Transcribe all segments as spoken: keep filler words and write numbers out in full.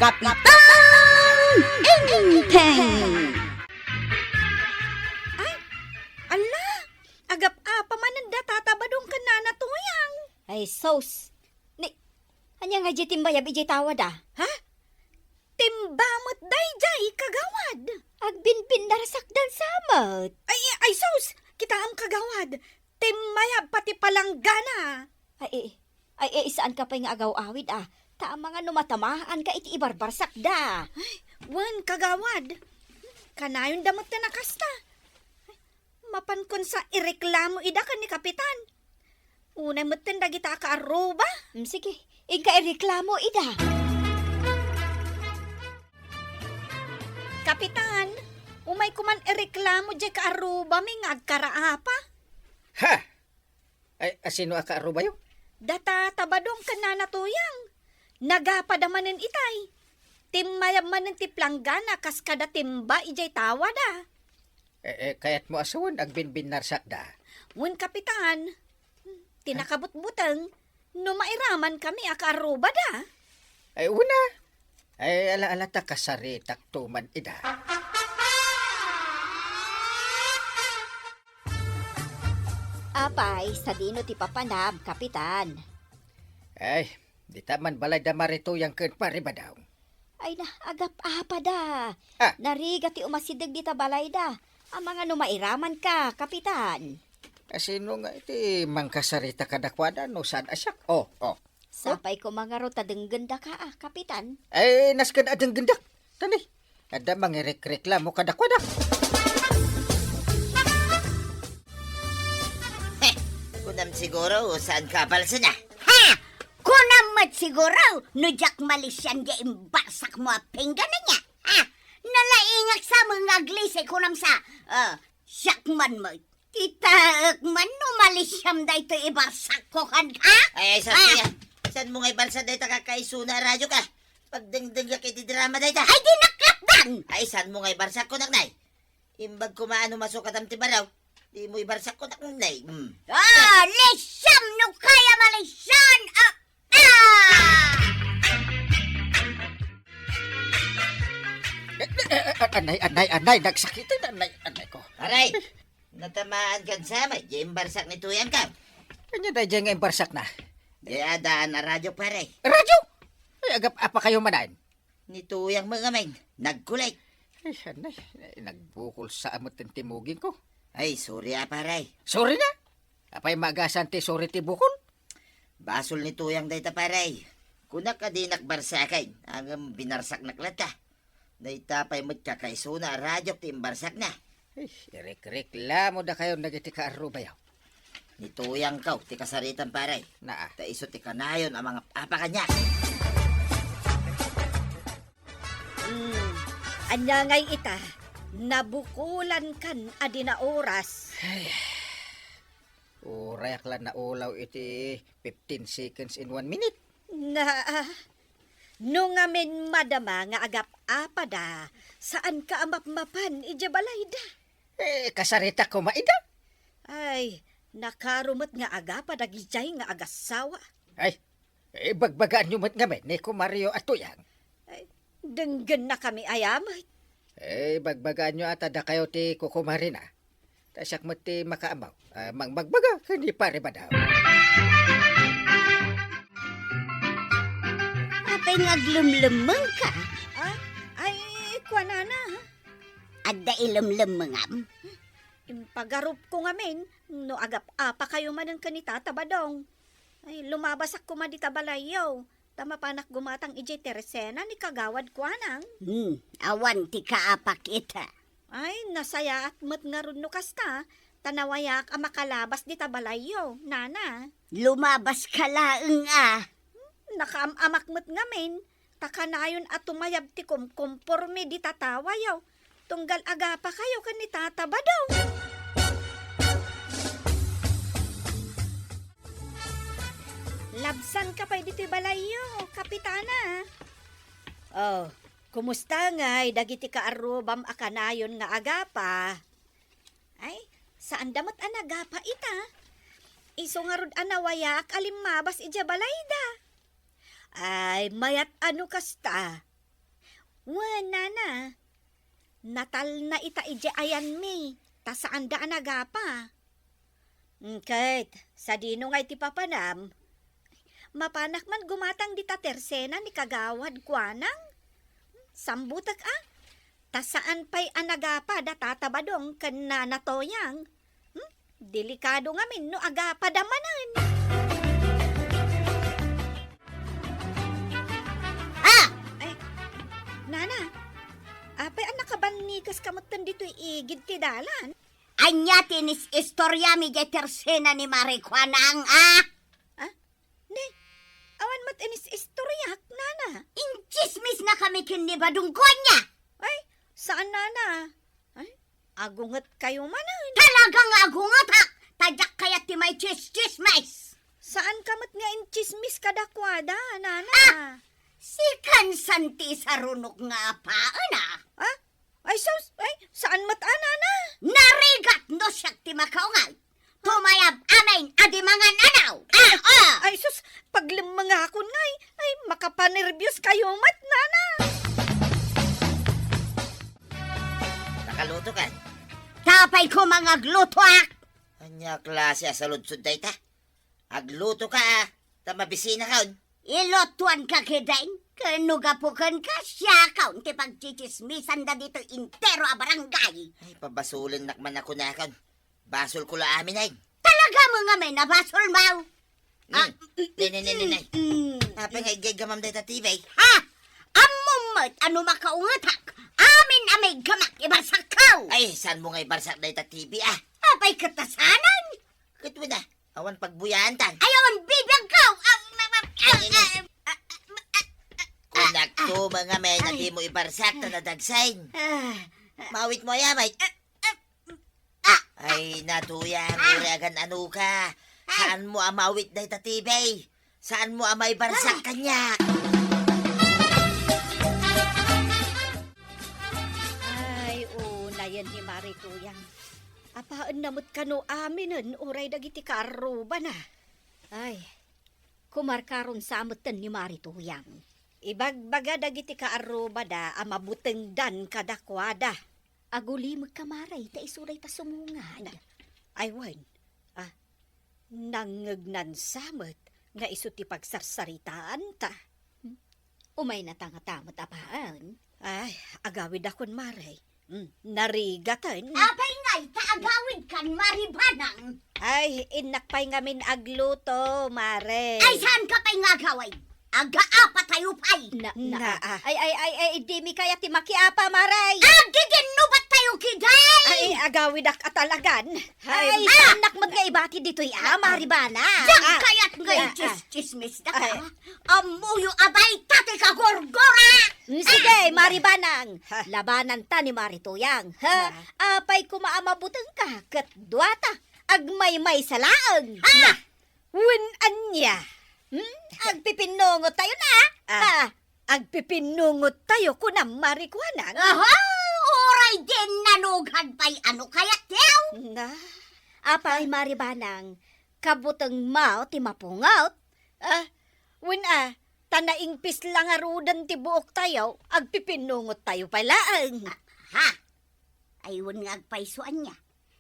Kapitan Enteng! Ay, ala, agap-apa manen da Tata Badong ken Nana Tuyang. Ay, sus. Ni, ania nga diay timmayab idiay tawada? Ha? Timba met daydiay, kagawad. Agbinbinnarsak dan sa met. Ay, ay, sus! Kitaem, kagawad. Timmayab pati palanggana. Ay, eh, ay, eh, saanka pay nga agaw-awid, a. Ta amangan no matamaanka iti ibarbarsakda. Ay, wen, kagawad. Kanayon da met ti nakasta. Mapankon sa ireklamo ida ken ni Kapitan. Unay metten dagita a kaarruba. Mm, sige, inka ireklamo ida. Kapitan, umayko man ireklamo diay kaarrubami nga agkaraapa. Ha! Ay, asino a kaarrubayo? Data Tata Badong ken Nana Tuyang. Nagapada manen itay. Timmayab manen ti palanggana kas kada timba idiay tawada. Eh, eh, kayatmo a sawen agbinbinnarsakda? Wen, Kapitan, ti nakabutbuteng no mairamankami a kaarrubada. Ay, una. Ay, ala-ala ta kasaritakto man ida. Apay, sadino ti papanam, Kapitan? Ay, dita man balayda Mari Tuyang ken Pari Badong. Ay na, agap-apada. Ah. Narigat ti umasideg dita balayda. Amangan no mairamanka, Kapitan. Asino nga iti mangkasarita kadakuada no saan a siak? Oh, oh. Sapay koma ngarud ta denggenda ka, a, Kapitan. Ay, nasken a denggendak. Tani, adda mangirekreklamo kadakuada. Heh, kunam siguro, saan ka balsana? Ha! Kunam met siguro, no diak malisian diay imbarsakmo a pinggan ania. Ha! Nalaingak sa nga aglisi, kunam sa. Ah, siak man met. Kitaek man no malisiam daytoy ibarsakko kenka? Ay, ay, saan Ah! kaya? Saan mo nga ibarsak dayta kakaisuna a radyo ka? Pagdengdengyak iti drama dayta. Ay, di naklatdan! Ay, saan mo nga ibarsak ko, naknay? Imbag koma no masukatam ti baraw, di mo ibarsak ko, naknay. Hmm. Ah, lisiam no kaya malisian! Ah! Ah! Eh, eh, eh, anay, anay, anay, nagsakit, anay, anay ko. Aray! Natamaan kan sa met, diay imbarsak ni Tuyang ka. Ania daydiay nga imbarsakna? Diay adda a radyo, pare. Radyo? Ay, agap-apa kayo manen? Ni Tuyang met ngamin, nagkulit. Ay, anay, nagbukol sa amot ti muging ko. Ay, sorry a, pare. Sorry na? Apay magasaan ti sorry ti bukol? Basol ni Tuyang dayta, pare. Kunak a dinak barsaken, ngem binarsaknak latta. Dayta pay met kakaisuna a radyo ti imbarsakna. Ay, irekreklamo dakayo dagiti kaarrubayo. Ni Tuyang kaw ti kasaritam, pare. Naa. Ta isu ti kanayon a mangap-apa kaniak. Hmm, ania ngay ita? Nabukulankan a di naoras. Ay, urayak la naulaw iti fifteen seconds in one minute. Nga, ah, no ngamin madama nga agap-apada, saanka a mapmapan idiay balayda? Eh, kasaritak koma ida. Ay, nakaro met nga agapa dagidiay nga agassawa. Ay, eh, bagbagaanyo met ngamin ni Kumario a Tuyang. Ay, denggennakami aya met. Eh, bagbagaanyo a ta dakayo ti kukumarina. Ta siak met ti makaammo. Ah, mangmagbaga ken ni Pare Badaw. Apay nga aglemlemmengka? Ah, ay, kuanana. Adda ilemlemmengam? Impagarupko ngamin no agap-apa kayo manen ken ni Tata Badong. Ay, lumabasak koma dita balayyo, ta mapanak gumatang idiay teresena ni Kagawad Kuanang. Hmm, awan ti kaapak ita. Ay, nasayaat met ngarud no kasta, ta nawayaak a makalabas dita balayyo, nana. Lumabaska laeng a. Hmm, nakaam-amak met ngamin, ta kanayon a tumayab ti kumkompormi dita tawayo, tunggal agapa kayo ken ni Tata Badong. Labsanka pay ditoy balayyo, Kapitana. Oh, kumusta ngay dagiti kaarrubam a kanayon nga agapa? Ay, saanda met a nagapa ita. Isu ngarud a nawayaak a limmabas idiay balayda. Ay, mayat a no kasta. Wen, nana. Natalna ita idiay ayanmi, ta saanda a nagapa. Ket, sadino ngay ti papanam? Mapanak man gumatang dita tersena ni Kagawad Kuanang? Sambutek a, ta saan pay a nagapa da Tata Badong ken Nana Toyang. Hmm? Delikado ngamin no agapa da manen. Ah! Ay, nana, apay a nakabannikas ka metten ditoy igid ti dalan? Ania ti inis-istoriam idiay tersena ni Mari Kuanang, a? Ah? Ne, awan met inis-istoriak, nana. Intsismisnakami ken ni Badong Kuania. Ay, saan, nana. Ay, agungetkayo manen. Talaga nga agungetak, ta diak kayat ti maitsistsismis. Saanka met nga intsismis kadakuada, nana. Ah! Sikan san ti sarunok nga apaen, a? Ah? Ay, sus! Ay, saan met a, nana? Narigat no siak ti makaungay. Tumayab amin a di mangan-anaw. Ah, ah! Ay, sus! Paglemmengakon ngay. Ay, makapanerbios kayo met, nana. Nakaluto ka? Tapay ko mangaglutoak. Ania klase a saludsod dayta? Agluto ka, a, ta mabisina kaon. Ilutuan ka kidin, ken no gapu ken ka, siakaon ti pagtsitsismisanda ditoy intero a barangay. Ay, pabasulennak man a kunakaon. Basol ko la amin, ay. Talaga mo nga may nabasol, maw? Mm. Ah, ne, ne, ne, ne, ne. Mm. Apay nga igaygamam dayta T V? Ha? Ammom met a no makaungetak, amin a may gamak ibarsak kaw. Ay, saan mo nga ibarsak dayta T V, a? Apay ket ta saanen? Ket wen a, awan pagbuyaantan. Ay, awan bibiag kaw. Ah, ah, ah, ah, ah, ah, ah, ah, ah. Kunakto, mga men, a dimo ibarsak ta nadagsen. Ah, ah. Mawit mo, ay, amay. Ah, ah, ah. Ay, natuya, ah, uray agan-ano ka. Ah. Saan mo a mawit dayta T V? Saan mo a maibarsak kaniak? Ay, unayen ni Mari Tuyang. Apaenna met kano aminen uray dagiti kaarrubana. Ay, kumarkaron sa metten ni Mari Tuyang. Ibagbaga dagiti kaarrubada a mabutengdan kadakuada. Agulimekka, Mari, ta isu dayta sumungad. Ay, wen. Ah, nangngegnan sa met nga isu ti pagsarsaritaanta. Hmm? Umaynata ngata met a paen. Ay, agawidakon, Mari. Hmm, narigaten. Apay ngay ta agawidkan, Mari Banang? Ay, innak pay ngamin agluto, Mari. Ay, saanka pay nga agawid? Agaapatayo pay. Na, na, na, ah. Ay, ay, ay, ay, dimi kayat ti makiapa, Mari. Agdidinnubattayo kidin. Ay, agawidak a talagan. Ay, ay, ah! Saannak met nga ibati ditoy, ah, Mari Banang. Diak kayat nga itsismisda ka. Ay. Ammoyo a dayta ti kagurgura. Mm, sige, ah, Mari Banang. Ha? Labananta ni Mari Tuyang. Ha? Ha? Apay koma a mabutengka ket duata, agmaymaysa laeng. Ha? Na, wen ania? Hmm? Agpipinnungottayo na, ah? Ah. Ha? Agpipinnungottayo, kunam, Mari Kuanang. Aha! Uray dinnanugan pay a no kayatyo! Na? Apay, Mari Banang, kabutengmo ti mapungot? Ah, wen a, ta naingpis la ngaruden ti buoktayo, agpipinnungottayo pay laeng. Ah, ha? Ay, wen nga agpayso ania?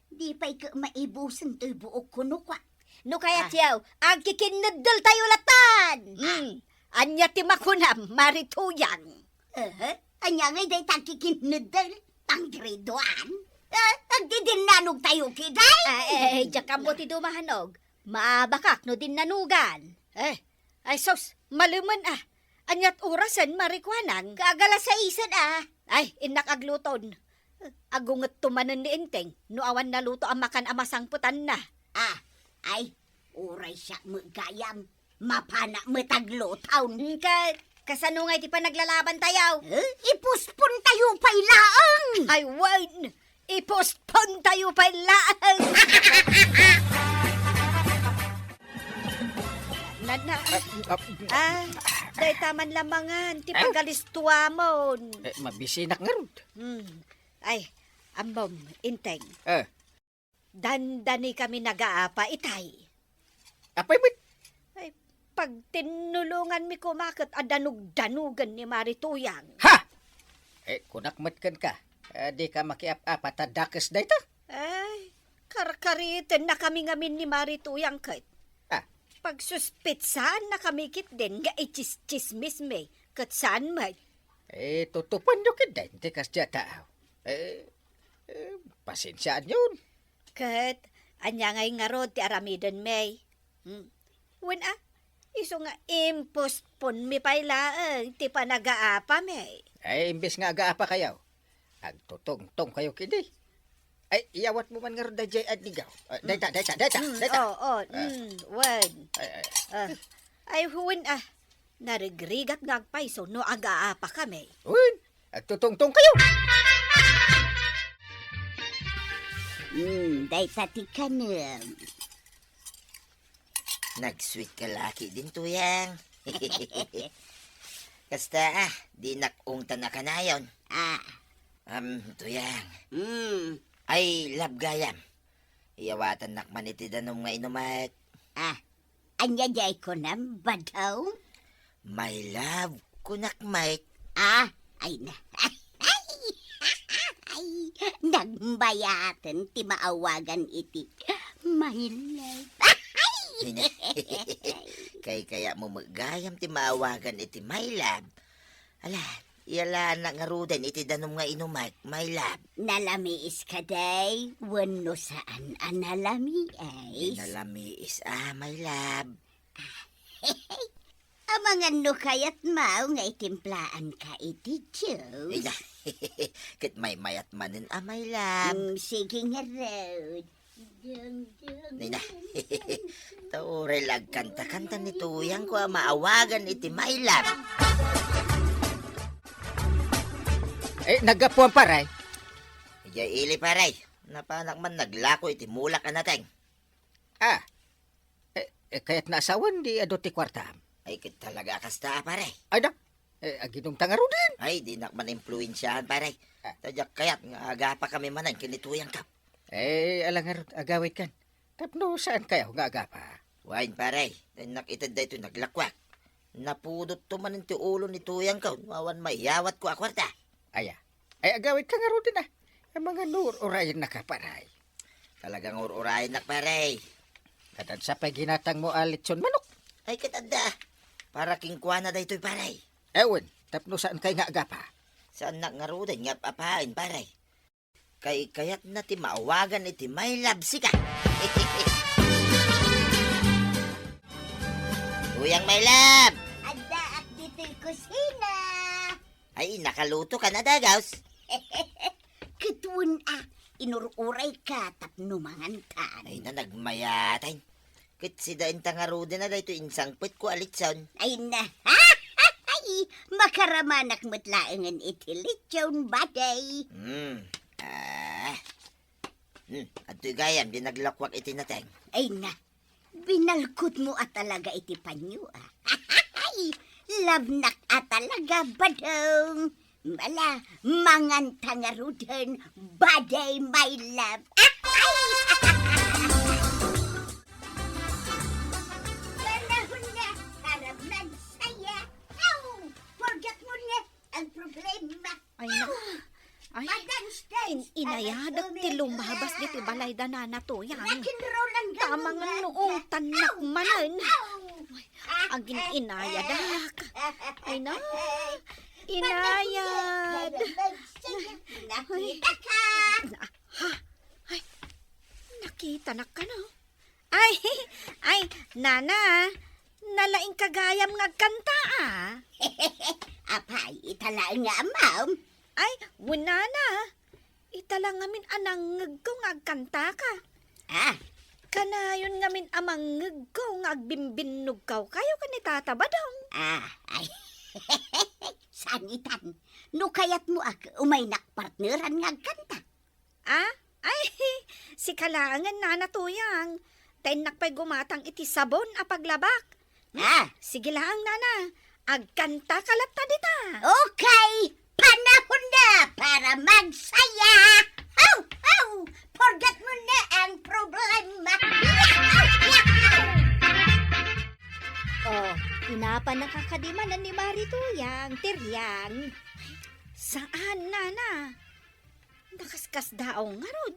Di pay ket maibusen toy buokko no kua. No kayatyo, ah, agkikinneddeltayo lattan. Ah. Hmm. Ania ti makunam, Mari Tuyang? Ehe, ania ngay dayta agkikinneddel? Panggridoan? Eh, agdidinnanogtayo kidin? Ah, eh, eh, diak ammo ti dumahanog. Maabakak no dinnanugan. Eh, ay sus, malemen a. Aniat orasen, Mari Kuanang? Kaagala saisen a. Ay, innak agluton. Agungetto manen ni Enteng no awan naluto a makan a masangpetanna. Ah, ay, uray siak met gayam. Mapanak met agluton. Ka-, kasano ngay ti panaglalabantayo? Eh, ipuspontayo pay laeng. Ay, wen. Ipuspontayo pay laeng. Nana, ah, ah, dayta man la mangan ti pagalistuamon. Eh, mabisinak ngarud. Hmm. Ay, ammom, Enteng. Eh. Dandanikami nagaapa itay. Apay met? Ay, pagtinnulonganmi koma ket a danugdanugen ni Mari Tuyang. Ha! Eh, kunak met kenka, eh, dika makiap-apat a dakes dayta? Ay, karkaritennakami ngamin ni Mari Tuyang ket. Ah. Pagsuspetsaannakami ketdin nga itsistsismismi, ket saan met. Eh, tutupanyo ketdin ti kasdiay a tao. Eh, eh, pasensiaanyon. Ket ania ngay ngarud ti aramiden, May? Hmm. Wen a, isu nga impospon mi pay laeng ti panagaapami. Ay, imbes nga agaapakayo, agtutungtongkayo kidi. Ay, iyawatmo man ngarud daydiay adnigaw. Ah, dayta, dayta, dayta, Hmm, dayta. Oo, oo, Ah. hmm, wen. Ay, ay. Ah. Ay, wen a, narigrigat nga agpayso no agaapakami. Wen, agtutungtongkayo. Hmm, dayta ti kanem. Nag-sweet ka laki din, Tuyang. Kasta, ah, dinak ungtan a kanayon. Ah. Am, Tuyang. Hmm. Ay, love gayam. Iyawatannak man iti danum nga inumek. Ah, ania diay kunam, Badong? My love, kunak met. Ah, ay na. Ay, nagmayaten ti maawagan iti my love. Ay, na. Kaykayatmo met gayam ti maawagan iti my love. Ala, iyalanak ngaruden iti danum nga inumek, my love. Nalamiis kadi wenno saan a nalamiis? Nalamiis, ah, my love. Amangan no kayatmo nga itimplaanka iti juice. Ay, na. Ket maymayat manen a, my love. Mm, sige ngarud. Ding, ding, Nina. Ding, ding. Ta uray la agkanta-kanta ni Tuyang ko a maawagan iti my love. Eh, naggapuan, pare. Idiay ili, pare. Napanak man naglako iti mulak a nateng. Ah, Eh, eh, kayatna a sawen di adu ti kuartam? Ay, ket talaga a kasta, pare. Ay, da. Eh, aginumta ngaruden. Ay, dinak man impluensiaan, pare. Ah. Ta diak kayat nga agapakami manen ken ni Tuyangko. Eh, ala ngarud, agawidkan. Tapno saankayo nga agapa? Wen, pare. Dinak ited daytoy naglakuak. Napudotto manen ti ulo ni Tuyangko no awan maiyawatko a kuarta. Aya. Ay, agawidka ngaruden a. Amangan no ur-urayennaka, pare. Talagang ur-urayennak, pare. Ket adda pay ginatangmo a litson manok? Ay, ket adda. Para kenkuana daytoy, pare. Wen, tapno saankay nga agapa? Saannak ngaruden nga ap-apaen, pare. Kaykayatna ti maawagan iti my love sika. Uyang, my love! Addaak ditoy kusina. Ay, nakaluto ka na, dagaws? Ket wen a, inur-urayka tapno mangantan. Ay, na, nagmayatan. Ket sida inta ngaruden a daytoy insangpetko a litson. Ay, na. Ay, makaramanak met laengen iti litson, baday. Hmm. Ah. Hmm, adtoy gayam di naglakuak iti nateng. Ay, na. Binalkutmo a talaga iti panyo, a. Love-nak a talaga, Badong. Ala, manganta ngaruden, baday, my love. Panahon na para magsaya. Aw, forget mo na ang problema. Ay, na. Ay, in-, inayadak ti lumabas diti balay da Nana Tuyang. Tama nga nuungtannak manen. Ay, agin-inayadak. Ay, na. Inayad. Nakita ka. Na-, ha? Ay, nakitanak kano? Ay, ay, Nana, nalaingka gayam nga agkanta, a. Apay, ita laeng nga ammom? Ay, wen, Nana, ita la ngamin a nangngegko nga agkantaka. Ah. Kanayon ngamin a mangngegko nga agbimbinnogkayo ken ni Tata Badong. Ah, ay. Saan itan? No kayatmo a, umaynak partneran nga agkanta. Ah? Ay, sika laengen, Nana Tuyang. Ta innak pay gumatang iti sabon a paglabak. Hmm? Ah. Sige laeng, Nana. Agkantaka latta dita. Okay. Panahon na para magsaya. Haw! Haw! Forget mo na ang problema. Oh, inapannaka kadi manen ni Mari Tuyang, ti riang. Saan, nana. Nakaskasdaaw ngarud,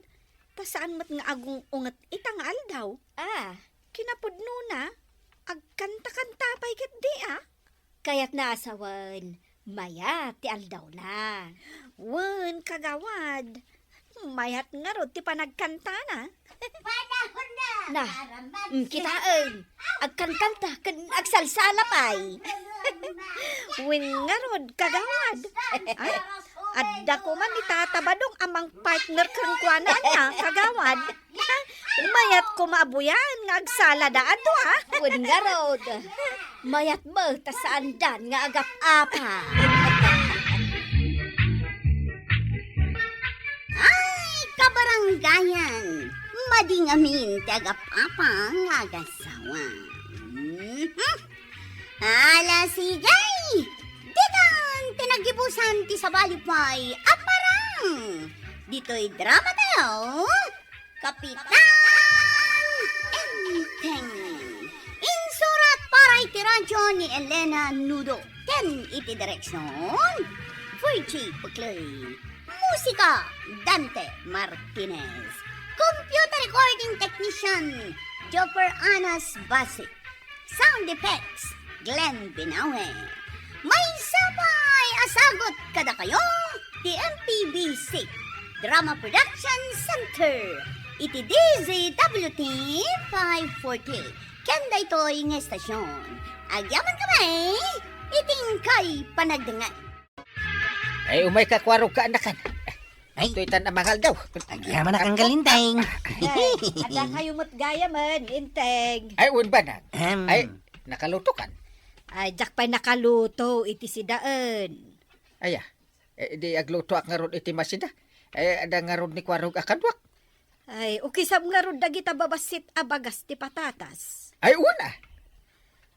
ta saan met nga agung-unget ita nga aldaw. Ah. Kinapudnona, agkanta-kanta pay ketdi, a? Kayatna a sawen, mayat ti aldawna. Wen, kagawad. Mayat ngarud ti panagkantana. Panahon na Na, para mm, kitaen. Agkantanta ken agsalsala pay. Wen ngarud, kagawad. Ay, adda koma ni Tata Badong a mang-partner kenkuana, ania, kagawad. Mayat koma a buyan nga agsalada adu, a? Wen ngarud. Mayat met ta saandan nga agap-apa. Ay, kabarangayan, madi ngamin ti agap-apa nga agasawa. Mhm. Ala, sige! Ditan ti nagibusan ti sabali pay a parang! Ditoy drama tayo, Kapitan Enteng. Insurat para iti radyo ni Elena Nudo ken iti direksyon, Virgie Puclay. Musika, Dante Martinez. Computer recording technician, Jopper Anas Basi. Sound effects, Glenn Binawe. Maysa pay a sagut kadakayo ti M P B C Drama Production Center iti D Z W T five forty. Ken daytoy nga estasyon, agyamankami iti inkay panagdengngeg. Ay, umayka, kuarog, ket nakan. Ay. Toy tan a mangaldaw. Agyamanak, Anggal Enteng. Ay, adda kayo met gayamen, Enteng. Ay, wen, banag. Ahem. Ay, nakalutokan. Ay, diak pay nakaluto iti sidaen. Aya, eh, di aglutoak ngarud iti masida. Eh, adda ngarud ni kuarog a kaduak. Ay, ukisam ngarud dagita babassit a bagas ti patatas. Ay, wen a.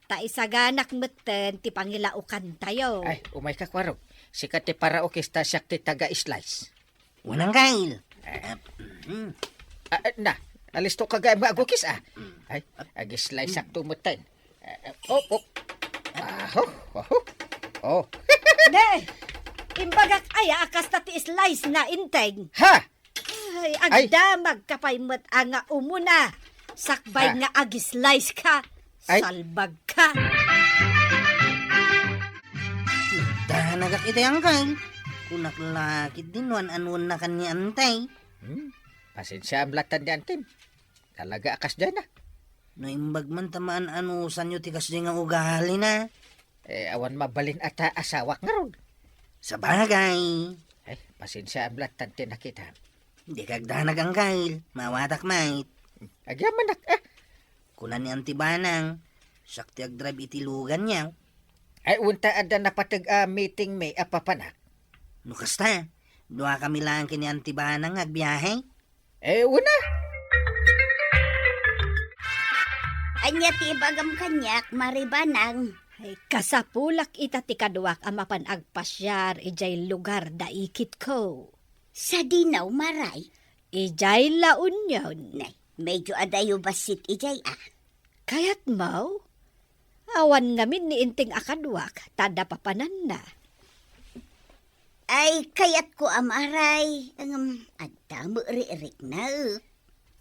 Ta isaganak metten ti pangilaokantayo. Ay, umayka, kuarog. Sika ti paraukis ta siak ti taga-slice. Wen, Anggal. Eh. Ah, mhm. Ah, eh, na, alisto ka gayam nga agukis, a. Mm. Ay, ag-sliceak to metten. Eh, eh, oh, oh. Aho, aho. Oh. Ne, imbagak aya a kasta ti slice na, Enteng. Ha? Ay, Ay. Agdamagka pay met a nga umuna. Sakbay Ah. nga ag-slice ka. Ay. Salbag ka. Danagak iti, Anggal. Kunak la ketdi no an-anuennakan ni Enteng. Hmm? Pasensiaam lattan ni Enteng. Talaga a kasdiay na. Naimbag man ta maan-anusanyo ti kasdiay nga ugalina. Eh, awan mabalin a ta asawak ngarud. Sabagay. Ay, pasensiaam lattan ti nakitam. Dika agdanag, Anggal. Maawatak met. Agyamanak, ah. Kuna ni Auntie Banang, siak ti agdrive iti luganyo. Ay, wen ta adda napateg a meeting mi a papanak. No kasta, duakami laeng ken ni Auntie Banang nga agbiahe? Eh, wen a. Ania ti ibagam kaniak, Mari Banang? Ay, kasapulak ita ti kaduak a mapan agpasiar idiay lugar da ikitko. Sadino, Mari? Idiay La Union. Nay, medyo adayo bassit idiay, a. Kayatmo? Awan ngamin ni Enteng a kaduak, ta adda papananna. Ay, kayatko a, Mari, ngem adda met rikrikna.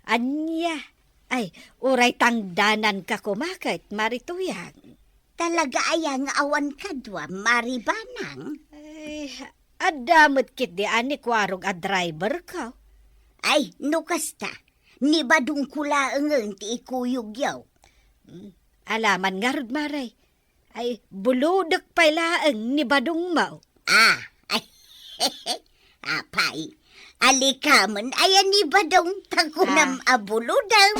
Ania? Ay, uray tangdananka koma ket, Mari Tuyang. Talaga aya nga awan kadua, Mari Banang? Ay, adda met ketdi a ni Kuarog a driverko. Ay, no kasta, ni Badongko laengen ti ikuyogyo. Hmm, alaman ngarud, Mari. Ay, bulodek pay laeng ni Badongmo. Ah, ay, apay, alikamen aya ni Badong ta kunam Ah. a bulodem.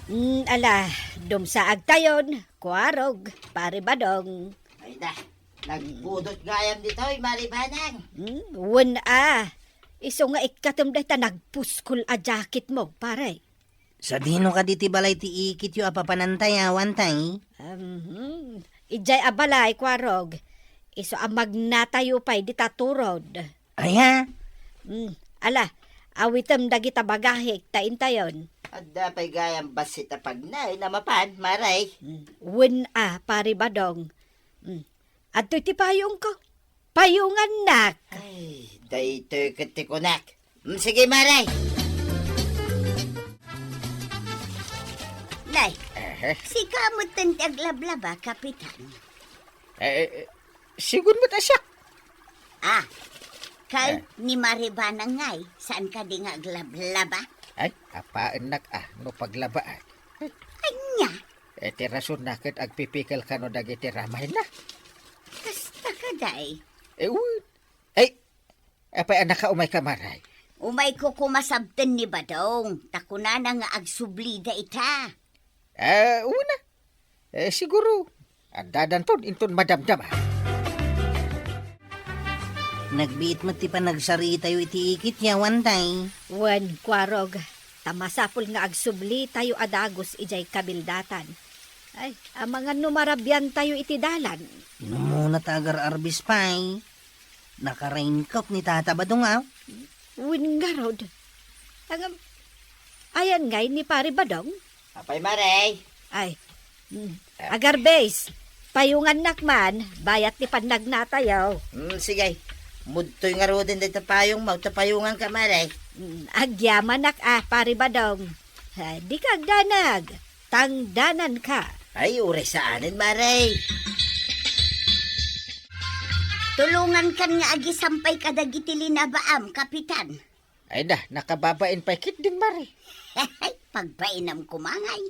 Mm, ala, dumsaagtayon, Kuarog, Pare Badong. Ay da, nagpudot gayam ditoy, Mari Banang. Mm, wen a. Isu nga ikkatem dayta nagpuskol a jacketmo, pare. Sadino kadi ti balay ti ikityo a papanantayo, Auntie? Mhm. Idiay a balay, Kuarog. Isu a magnatayo pay dita turod. Aya? Mm, ala, Awitem dagita bagahek ta intayon. Adda pay gayam bassit a pagnaen a mapan, Mare. Mm, wen a, Pari Badong. Mm. Adtoy ti payongko. Payongannak. Ay, daytoy ket ti kunak. Mm, sige, Mare. Nay, Aha. sika metten ti aglablaba, Kapitan. Eh, eh, eh, sigun met a siak. Ah, kay Eh. ni Mare Banang ngay, saan kadi nga aglablaba? Ay, apaennak a, no paglabaak. Ania? Eh, ti rasonna ket agpipikel kano dagiti ramahenna. Kasta kaday? Eh, u-, ay, apay a nakaumayka, Mare? Umayko koma sabten ni Badong, ta kunana nga agsublida ita. Eh, una. Eh, siguro, addadanton inton madamdama. Nagbiit met ti panagsaritayo iti ikit, Yawan, tay. Wen, Kuarog, ta masapul nga agsublitayo a dagus idiay kabildatan. Ay, amangan no marabiantayo iti dalan. Inumuna ta agar-arbis pay. Nakaraingkep ni Tata Badong, a. Wen ngarud. Ngem, ayan ngay ni Pari Badong? Apay, Mare? Ay, mm, Ah. agarbis, payongannak man, bayat ti pannagnatayo. Mm, sige. Mudtoy ngaruden dayta payongmo, ta payonganka, Mare. Mm, agyamanak a, Pari Badong. Ah, dika agdanag, tangdananka. Ay, uray saanen, Mare. Tulongankan nga agisampay kadagiti linabaam, Kapitan. Ay da, nakababain pay ketdin, Mare. Pagbainam koma ngay.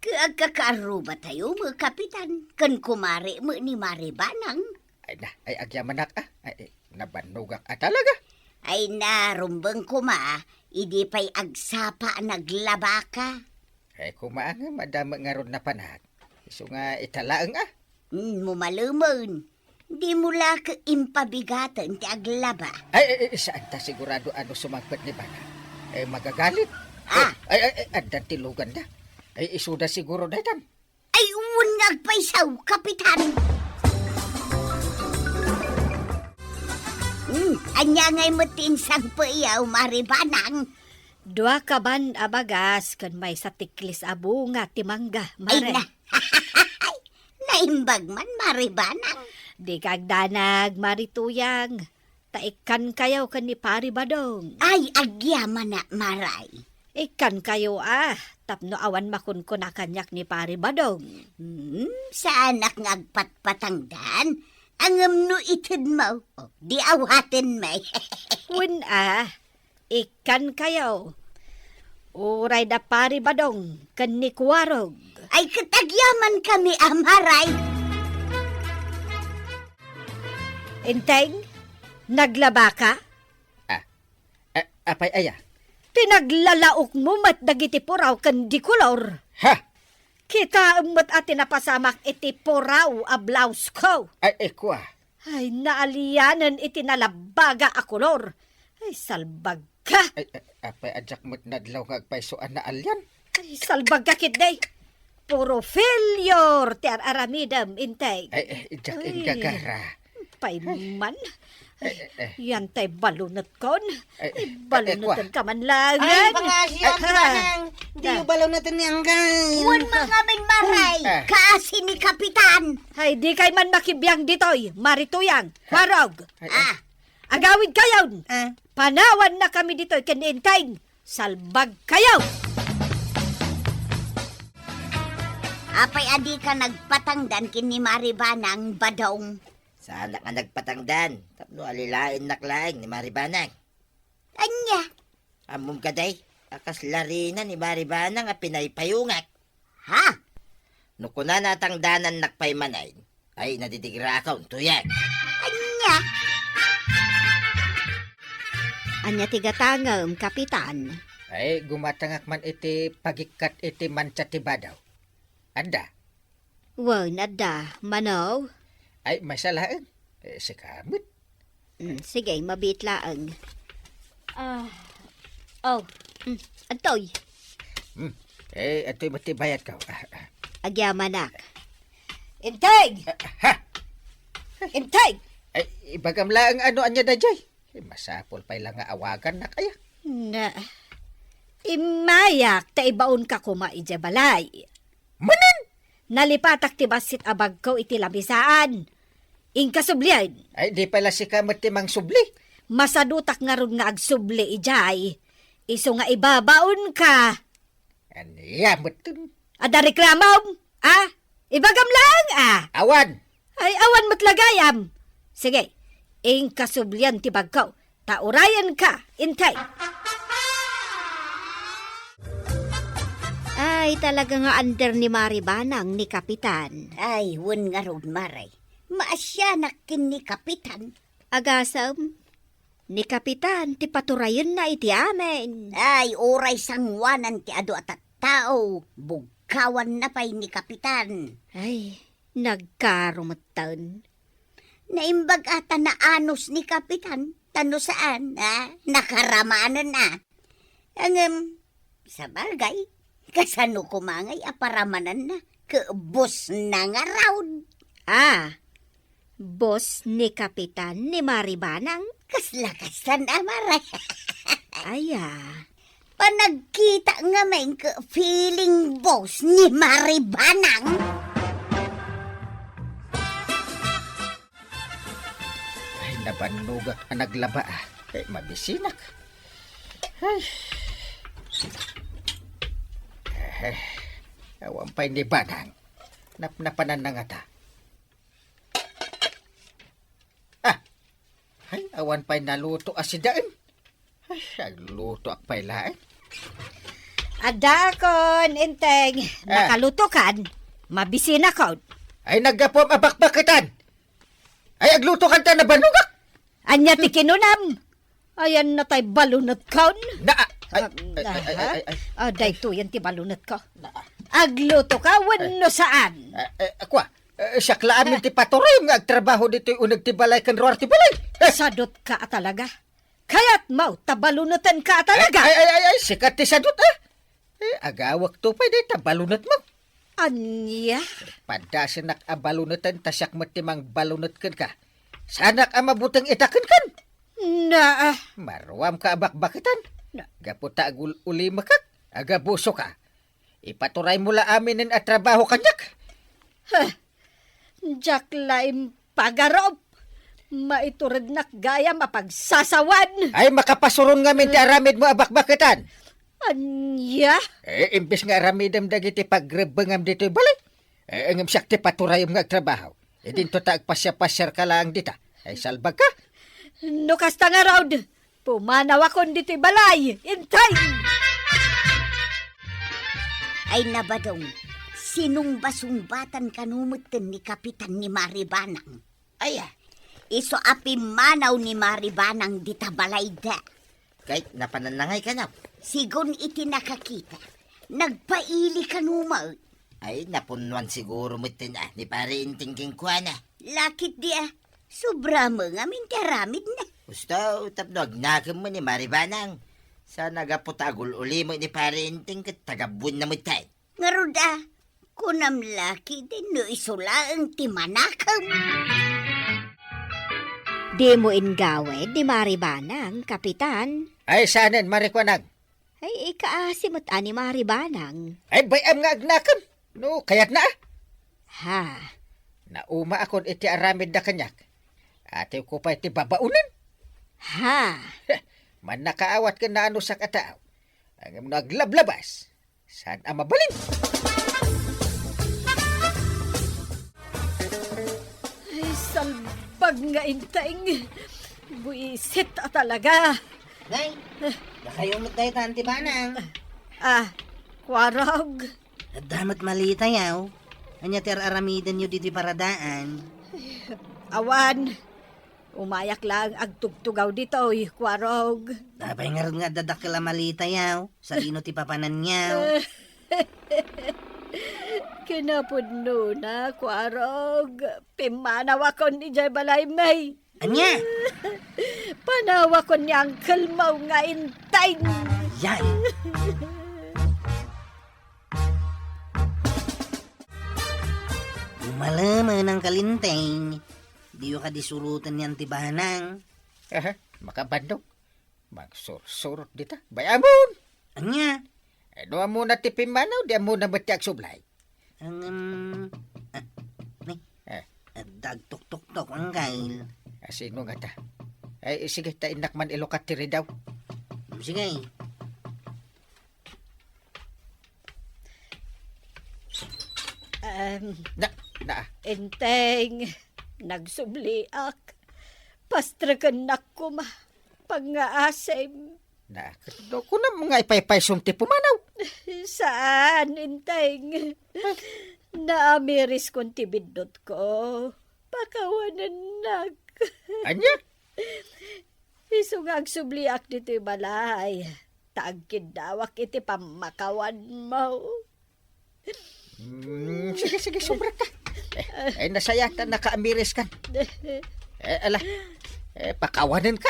Ket agkakaarrubatayo met, Kapitan, ken kumare met ni Mare Banang. Ay na, ay agyamanak a. Ay, ay, nabannogak a talaga. Ay na, rumbeng koma, idi pay agsapa a naglabaka. Ay, koma ngem, adda met ngarud napanak. Isu nga ita laeng a. Mm, mo malemen. Dimo la ket impabigaten ti aglaba. Ay, ay, ay, saan ta sigurado a no sumangpet ni Banang? Eh, magagalit. Ah. Oh, ay, ay, ay, addan ti luganda. Ay, isuda siguro daytan. Ay, wen nga agpayso, Kapitan. Hmm, ania ngay met ti insangpetyo, Mare Banang? Dua kaban a bagas ken maysa tiklis a bunga ti mangga, Ay, Mare. na. Naimbag man, Mare Banang. Dika agdanag, Mare Tuyang. Ta ikkankayo ken ni Pari Badong. Ay, agyamanak, Maray. Ikkankayo a, tapno awan makunkuna kaniak ni Pari Badong. Hmm, saanak nga agpatpatangdan? Ngem no itedmo, oh, di awatenmi. Wen a, ikkankayo. Uray da Pari Badong ken ni Kuarog. Ay, ket agyamankami a, Maray. Enteng, naglabaka? Ah, eh, apay aya? Pinaglalaokmo met dagiti puraw ken di kolor. Ha? Kitaem met a ti napasamak iti puraw a blouse ko. Ay, ay, kua. Ay, naalianen iti nalabaga a kolor. Ay, salbagka. Ay, ay, apay a diak met nadlaw nga agpayso a naalian? Ay, salbagka ketdi. Puro failure ti ar-aramidem, Enteng. Ay, ay, diak Ay. inggagara. Pay man. Eh, eh, eh. Yan tay balunetkon. Eh, eh, Ay, eh, baluneten kua. ka man laeng. Ay, baka siya Ay, ka. Manang. Di Ah. yung baluneten ni Anggal. Wen mo ngamin, Maray. Ah. Kaasi ni Kapitan. Ay, di kay man makibiang ditoy. Marituyang. Kwarog. Ay, ay. Ah. Agawid kayon. Ah. Panawan na kami ditoy ken Enteng. Salbag kayo. Apay a di ka nagpatangdan ken ni Mari Banang, Badong? Saanak nga nagpatangdan, tapno alilaennak laeng ni Mari Banang. Ania? Ammom kadi, a kasla rina ni Mari Banang a pinaypayongak. Ha? No kunana a tangdanannak pay manen, ay, nadidigraak, Tuyang. Ania? Ania ti gatangem, Kapitan? Ay, gumatangak man iti pagikkat iti mantsa ti badaw. Adda? Wen, adda. Mano? Ay, maysa laeng. Eh, sika met. Mm, sige, mabiit laeng. Ah, oh, mm, adtoy. Mm, eh, adtoy met ti bayadko. Ah, ah. Agyamanak. Enteng! Ah, ha? Enteng! Ay, ibagam laeng no ania daydiay. Eh, masapul pay la nga awagannak, aya. Na, immayak ta ibaonka koma idiay balay. Manen? Nalipatak ti bassit a bagko iti lamisaan. Inka sublien. Ay, di pay la sika met ti mangsubli. Masadutak ngarud nga agsubli idiay. Isu nga ibabaonka. Ania metten? Adda reklamom? Ah? Ibagam laeng, ah? Awan. Ay, awan met la gayam. Sige, inka sublian ti bagko. Ta urayenka, intay. Ay, talaga nga under ni Mari Banang ni Kapitan. Ay, wen ngarud, Mare. Maasianak ken ni Kapitan. Agasem, ni Kapitan ti paturayenna iti amin. Ay, uray sangoanan ti adu a tattao, bugkawanna pay ni Kapitan. Ay, nagkaro metten. Naimbag a ta naanus ni Kapitan, ta no saan, a, nakaramanen, a. Ngem, sabagay, kasano koma ngay a paramananna ket boss na ngarud? Ah, boss ni Kapitan ni Mari Banang? Kasla kastan a, Mare. Aya. Panagkita ngamin ket feeling boss ni Mari Banang. Ay, nabannogak a naglaba, ah. Ay, mabisinak. Ay. Eh, awan pay ni Banang. Napnapananna ngata. Ah. Ay, awan pay naluto a sidaen. Ay, aglutoak pay laeng. Addaakon, Enteng. Ah. Nakalutokan. Mabisinakon. Ay, naggapuam a bakbaketan. Ay, aglutokan ta nabannogak. Ania ti kinunam? Ayanna tay balunetkon? Naa. Ay, Ah, ay, ay, ay, ay, ay. Ah, daytoyen ti balunetko. Naa. Aglutoka wenno saan? Eh, eh, kua, eh, siak la amin ti paturayem nga agtrabaho ditoy uneg ti balay ken ruar ti balay. Eh. Sadutka a talaga. Kayatmo ta balunetenka a talaga. Ay, ay, ay, ay, sika ti sadut, ah. Eh, agawakto pay dayta balunetmo. Ania? Padasenak a baluneten ta siak met ti mangbalunet kenka. Saanak a mabuteng ita kenkan. Naa. Maruamka a bakbaketan. Na- Gapu ta agul-ulimekak, agabusoka. Ipaturaymo la aminen a trabaho kaniak. Huh. Diak la impagarup. Maiturednak gayam a pagsasawan. Ay, makapasuron ngamin ti aramidmo a bakbaketan. Ania? Eh, imbes nga aramidem dagiti pagrebbengam ditoy balay, eh, ngem siak ti paturayem nga agtrabaho. Idinto ta agpasiapasiarka laeng dita. Ay, salbagka. No kasta ngarud, pumanawakon ditoy balay. Intay! Ay, nabadong, sinungbasungbatan kano metten ni Kapitan ni Mari Banang. Aya? Isu a pimmanaw ni Mari Banang dita balayda. Ket napananna ngay kano? Sigun iti nakakita, nagpaili kano met. Ay, napunnoan siguro metten a ni Pare Enteng kenkuana. Lakit di a, sobra met ngamin ti aramidna. Husto, tapno agnakem met ni Mari Banang. Saan a gapu ta agul-ulimek ni Pare Enteng ket tagabuenna metten. Ngarud a, kunam la ketdi no isu laeng ti manakem. Dimo inggawid ni Mari Banang, Kapitan. Ay, saanen, Mari Kuanang? Ay, ikaasi met a ni Mari Banang. Ay, bay-am nga agnakem. No, kayatna a. Ha? Naumaakon iti aramidda kaniak. Atiwko pay ti babaonen. Ha? Mannakaawat ken naanusak a tao. Ngem no aglablabas, saan a mabalin? Ay, salbag nga Enteng. Buisit a talaga. Nay, dakayo met dayta, Auntie Banang. Ah, Kuarog. Adda met malitayaw. Ania ti ar-aramidenyo ditoy paradaan? Awan. Umayak laeng agtugtugaw ditoy, Kuarog. Apay ngarud nga adda dakkel a malitayaw? Sadino ti papananyaw? Kinapudnona, Kuarog. Pimmanawakon idiay balaymi. Ania? Panawakon ni Uncle Mau nga Enteng. Yan. Umalemen, Uncle Enteng. Diyo kadi suroten ni Auntie Banang. Aha, makabandok. Mangsursurot dita. Bay-amon! Ania? Eh, no ammona ti pimmanaw, di ammona met ti agsublay. Ang, um, ah, ni, Eh. ah, dagtuktuktok, ang kail. Ah, sino nga ta? Ay, sige, ta innak man ilukat ti ridaw. Sige. Em, Na, na. Enteng, nagsubliak. Pastrekennak koma. Pangngaasim. Na, no, kunam nga ipaypaysom ti pumanaw. Saan, Enteng. Naamiriskon ti biddutko. Pakawanennak. Ania? Isu nga agsubliak ditoy balay, ta agkiddawak iti pammakawanmo. Mm, sige, sige, sobra ka. Eh, eh, nasaya ta nakaamiris kan. Eh, ala, eh, pakawanen ka.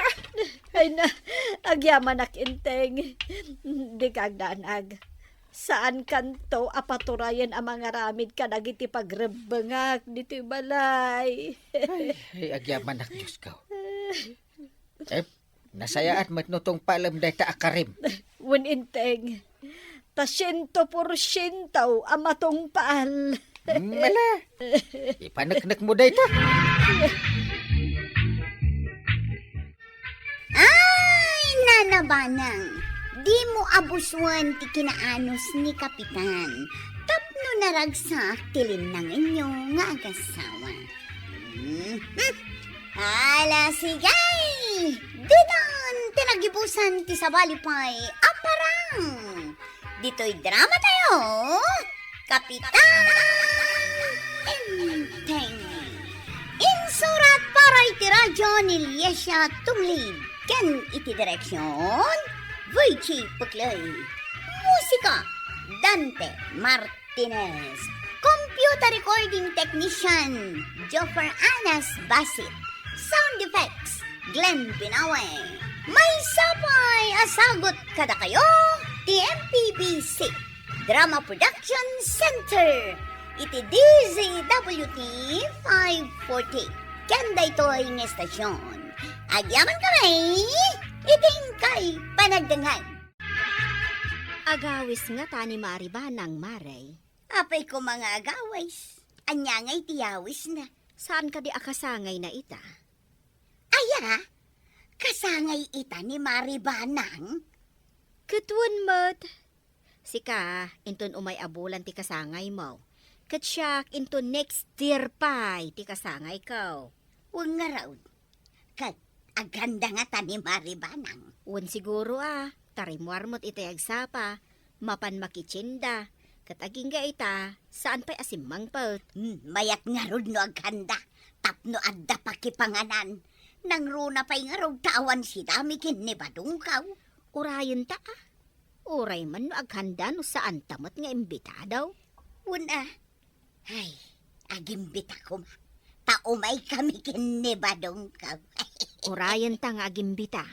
Ay na, agyamanak, Enteng. Di ka agdanag. Saan kanto a paturayen a mangaramid kadagiti pagrebbengak ditoy balay. Ay, ay, agyamanak, Diyos ko. Eh, nasayaat met no tungpalem dayta a karim. Wen, Enteng. Ta siento porsiento a matungpal. Mala. Ipaneknek mo dayta. Ay, Nana Banang, dimo abusoen ti kinaanus ni Kapitan tapno naragsak ti linnangenyo nga agasawa. Mhm. Ala, sige! Ditan ti nagibusan ti sabali pay a parang. Ditoy drama tayo, Kapitan Enteng. Insurat para iti radyo ni Liesia Tumlid ken iti direksion, Virgie Puclay. Musika, Dante Martinez. Computer recording technician, Joffer Anas Basit. Sound effects, Glenn Binawe. Maysa pay a sagut kadakayo ti M P B C Drama Production Center iti D Z W T five forty. Ken daytoy nga estasyon, agyaman kami iti inkay panagdengngeg. Agawis ngata ni Mari Banang, Mare? Apay koma nga agawis? Ania ngay ti yawisna? Saan kadi a kasangayna ita? Aya, kasangay ita ni Mari Banang? Ket wen met. Sika, inton umay a bulan ti kasangaymo. Ket siak, inton next year pay ti kasangayko. Wen ngarud, ket aghanda ngata ni Mari Banang? Wen siguro a, ta rimmuar met itay agsapa, mapan makitienda, ket agingga ita, saan pay a simmangpet. Hmm, mayat ngarud no aghanda, tapno adda pakipanganan. Nangruna pay ngarud ta awan sidami ken ni Badongko. Urayenta a. Uray man no aghanda no saanta met nga imbitado. Wen a, Ay, agimbita koma. Ta umaykami ken ni Badongko. Urayenta nga agimbita.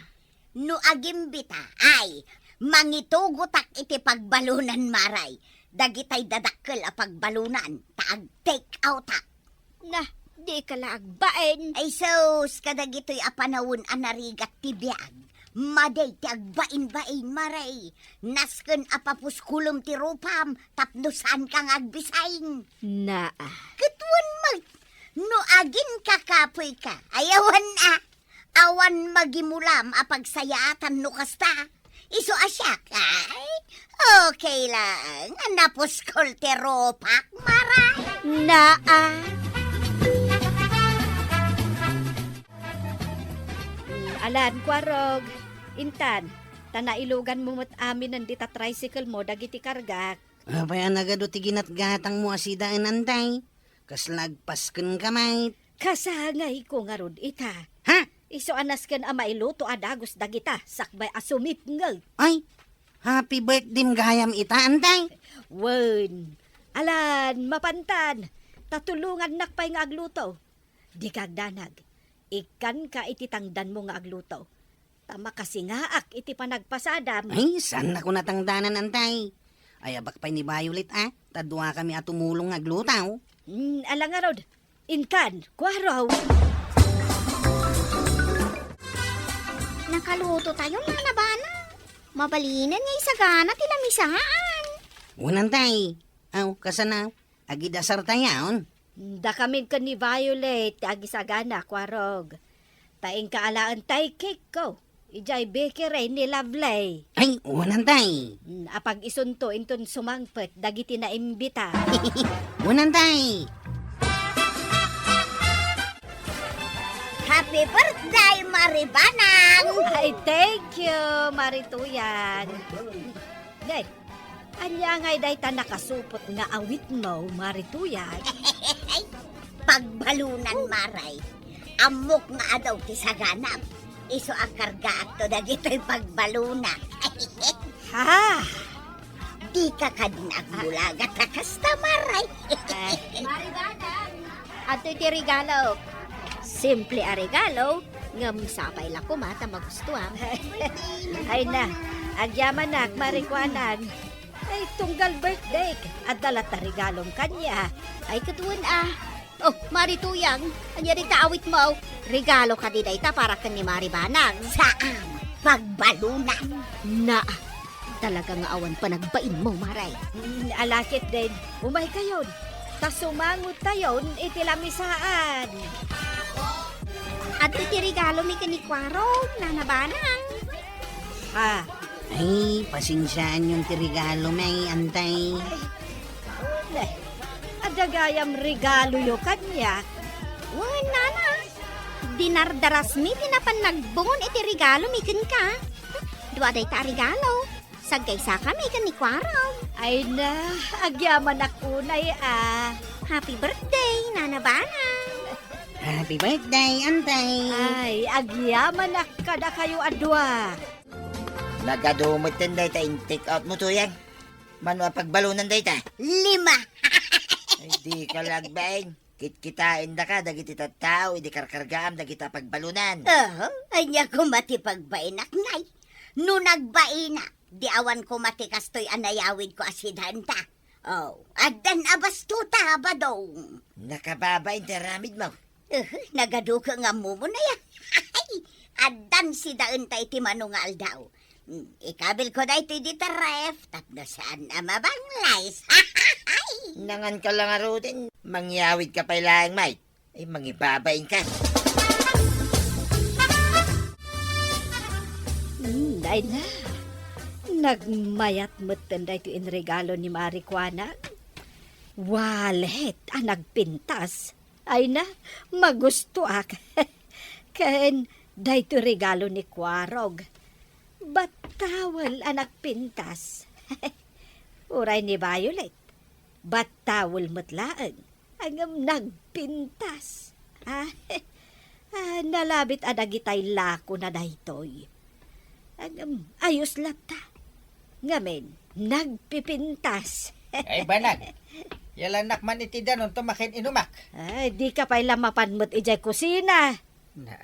No agimbita, ay, mangitugotak iti pagbalunan, Mare. Dagitay dadakkel a pagbalunan, ta ag-take outak. Nah, dika la agbain. Ay sus, kadagitoy a panawen a narigat ti biag. Madi ti agbainbain, Mare. Nasken a papuskolem ti rupam tapno saanka nga agbising. Naa. Ket wen met, no aginkakapoyka, ay awan a, awan magimulam a pagsayaatan no kasta. Isu a siak, ay, okay lang. Napuskol ti rupak, Mare. Naa. Mm, alan, kuarog. Intan, ta nailuganmo met aminen dita tricycle mo dagiti kargak. Apay a nagadu ti ginatgatangmo a sidaen, Antay? Kasla agpaskenka met. Kasangayko ngarud ita. Ha? Isu a nasken a mailuto a dagus dagita sakbay a sumipngeg. Ay, happy birthday gayam ita, Antay? Wen, alan, mapantan. Ta tulongannak pay nga agluto. Dika agdanag. Ikkanka iti tangdanmo nga agluto. Ta makasingaak iti panagpasadam. Ay, saannak a tangdanan, Antay. Ayabak pay ni Violet, a. Ta duakami a tumulong nga agluto. Mm, ala ngarud. Intan, kuarog. Kaluto tayo, Nana Bana. Mabalinen nga isagana ti lamisaan. Wen, Antay. Aw, kasano? Agidasar tayon? Dakamin ken ni Violet ti agisagana, Kuarog. Ta inka alaen tay cake ko. Idiay bakery ni Lovely. Ay, wen, Antay. Mm, apag-isunto inton sumangpet dagiti naimbita. Wen, Antay. Happy birthday, Mari Banang! Ay, thank you, Mari Tuyang. Day, ania ngay dayta nakasupot nga awitmo, Mari Tuyang? Pagbalunan, Maray. Ammok nga adu ti saganam. Isu a kargaakto dagitoy pagbaluna. Ha? Dika kadin agbulaga ta kasta, Maray. Ay. Adtoy ti regalo. Simple a regalo, ngem sapay la koma ta magustuam. Ay na, agyamanak, Mari Kuanang. Ay, tunggal birthday, adda latta regalom kaniak. Ay, ket wen a. Oh, Mari Tuyang, ania dayta awitmo? Regalo kadi dayta para ken ni Mari Banang? Saan, pagbalunan. Na, talaga nga awan panagbainmo, Maray. Mm, ala ketdin, umaykayon. Ta sumangotayon iti lamisaan. Adtoy ti regalomi ken ni Kuarog, Nana Banang. Ha? Ay, pasensiaanyon ti regalomi, Antay. Ay, adda gayam regaloyo kaniak. Wen, Nana. Dinardarasmi ti napan nagbungon iti regalomi kenka. Dua dayta a regalo. Saggaysakami ken ni Kuarog. Ay na, agyamanak unay a. Happy birthday, Nana Banang. Happy birthday, Antay. Ay, agyamanak kadakayo a dua. Nagadu metten dayta in-take outmo, Tuyang. Mano a pagbalunan dayta? Lima. Ay, dika la agbain. Kitkitaendaka dagiti tattao idi karkargaam dagita a pagbalunan. Aha, ania koma ti pagbainak ngay? No nagbainak, di awan koma ti kastoy a nayawidko a sidaenta. Oh, addan a bastuta, Badong. Nakababain ti aramidmo. Aha, nagaduka nga ammom unay a. Addan sidaenta iti mano nga aldaw. Hmm, ikabilko daytoy dita ref tapno saan a mabanglays. Nanganka la ngaruden, mangyawidka pay laeng, Mike. Ay, mangibabainka. Hmm, ay na. Nagmayat metten daytoy inregalo ni Mari Kuanang. Wallet a nagpintas. Ay na, magustoak. Ken daytoy regalo ni Kuarog. Bat towel a nagpintas. Uray ni Violet. Bat towel met laeng. Ngem nagpintas. Ah, ah, nalabit a dagitay lakona daytoy. Ngem ayos latta. Ngamin, nagpipintas. Ay, banag. Yalannak man iti danonto makin-inumak. Ay, dika pay la mapan met idiay kusina. Na,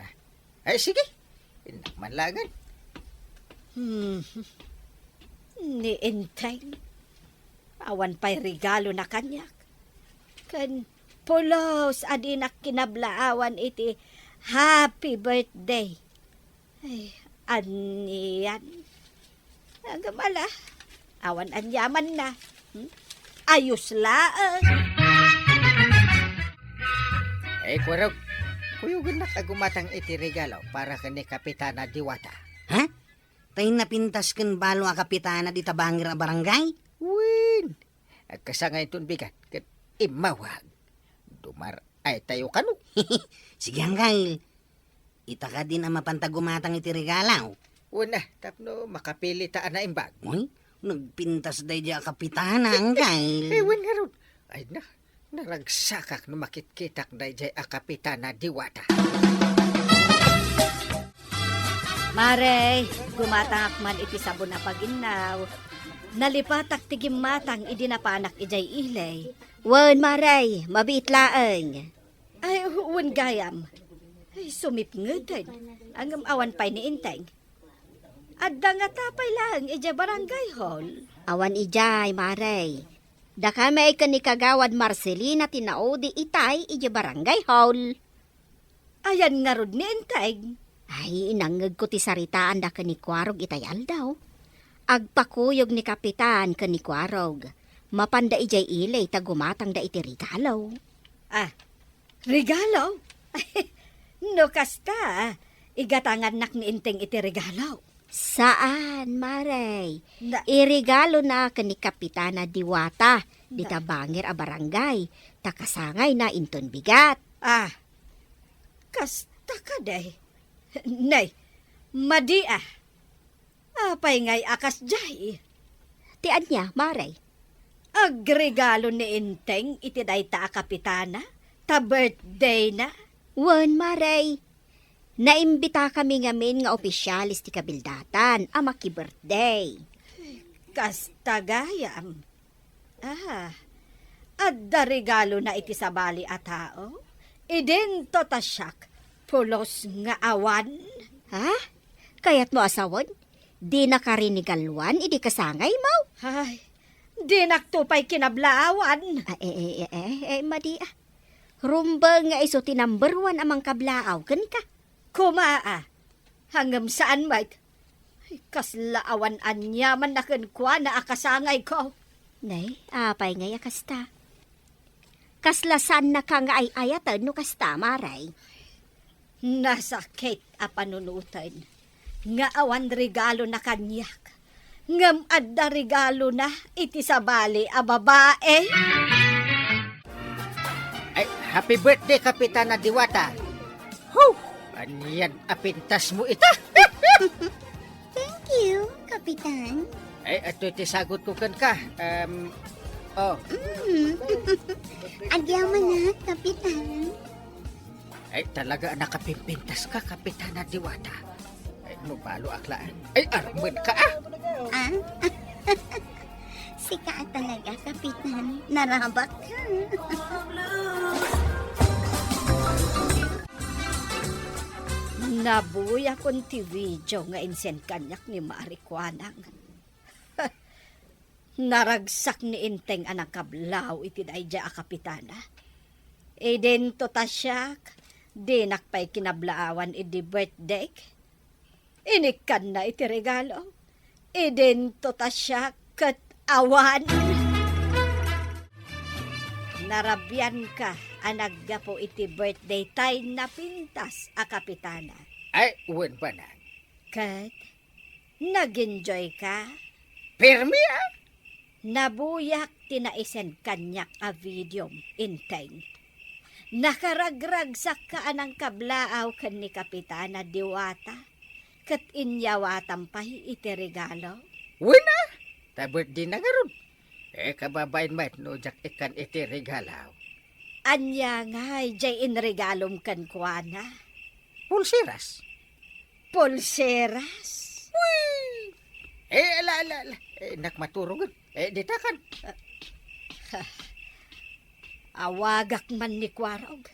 ay, sige. Innak man laengen. Hmm. Ni Enteng, awan pay regalona kaniak. Ken pulos a dinak kinablaawan iti happy birthday. Ay, anian. Ngem ala, awan aniamanna. Hmm? Ayos laeng. Eh, Kuarog, kuyogennak a gumatang iti regalo para ken ni Kapitana Diwata. Ha? Tay napintas ken balo a kapitana dita bangir a barangay? Wen, agkasangayton bigat ket immawag. Dumar-ay tayo kano. Sige, Anggail. Ita kadin a mapanta gumatang iti regalo. Wen a, tapno makapili ta a naimbag. Uy, nagpintas daydiay a kapitana, Anggail. Eh, wen ngarud. Ay na, naragsakak no makitkitak daydiay a kapitana Diwata. Mare, gumatangak man iti sabon a paginnaw. Nalipatak ti gimmatang idi napanak idiay ili. Wen, Mare, mabiit laeng. Ay, wen gayam. Ay, sumipngeten. Ngem awan pay ni Enteng. Adda ngata pay laeng idiay barangay hall. Awan idiay, Mare. Dakami ken ni Kagawad Marcelina ti naudi itay idiay barangay hall. Ayan ngarud ni Enteng. Ay, nangngegko ti saritaanda ken ni Kuarog itay aldaw. Agpakuyog ni Kapitan ken ni Kuarog. Mapanda idiay ili ta gumatangda iti regalo. Ah, regalo? No kasta, igatangannak ni Enteng iti regalo. Saan, Marey. Na- Iregalona ken ni Kapitana Diwata, dita Na- bangir a barangay, ta kasangayna inton bigat. Ah, kasta kadi? Nay, madi a. Apay ngay a kasdiay? Ti ania, Marey? Agregalo ni Enteng iti dayta a kapitana, ta birthday-na? Wen, Marey. Naimbitakami ngamin nga opisialis ti kabildatan a maki-birthday. Kasta gayam. Ah, adda regalona iti sabali a tao? Idinto ta siak, pulos nga awan. Ha? Kayatmo a sawen? Dinaka rinigaluan idi kasangaymo? Ay, dinakto pay kinablaawan. Ah, eh, eh, eh, eh, eh, madi, ah. Rumbeng nga isu ti number one a mangkablaaw kenka. Koma, ah. Ngem saan met. Ay, kasla awan aniamanna kenkuana a kasangayko. Nay, apay ngay a kasta? Kasla saannaka nga ay-ayaten no kasta, Marey? Nasakit a panunoten nga awan regalona kaniak, ngem adda regalona iti sabali a babae. Ay, happy birthday, Kapitana Diwata! Huh! Anian a pintasmo ita? Thank you, Kapitan. Ay, adtoy ti sagutko kenka. Em, oh. Mm. Agyamanak, Kapitan. Ay, talaga a nakapimpintaska, Kapitana Diwata. Ay, mabaloak laeng. Ay, armenka, ah! Ah? Sika a talaga, Kapitan. Narabak ka. Nabuyakon ti video nga insend kaniak ni Mari Kuanang. Naragsak ni Enteng a nangkablaaw iti daydiay a kapitana. Idinto ta siak, dinak pay kinablaawan idi birthdayk. Inikkanna iti regalo. Idinto ta siak ket awan. Narabianka a naggapu iti birthday tay napintas a kapitana. Ay, wen, banag. Ket nag-enjoy ka? Permi, ah. Nabuyak ti naisend kaniak a videom, Enteng. Nakaragragsakka a nangkablaaw ken ni Kapitana Diwata, ket inyawatam pay iti regalo. Wen a, ta birthday na ngarud. Eh, kababain met no diak ikkan iti regalo. Ania ngay diay inregalom kenkuana? Pulseras. Pulseras? Uy! Eh, ala, ala, ala. Eh, nak maturongen. Eh, ditakan. Awagak man ni Kuarog,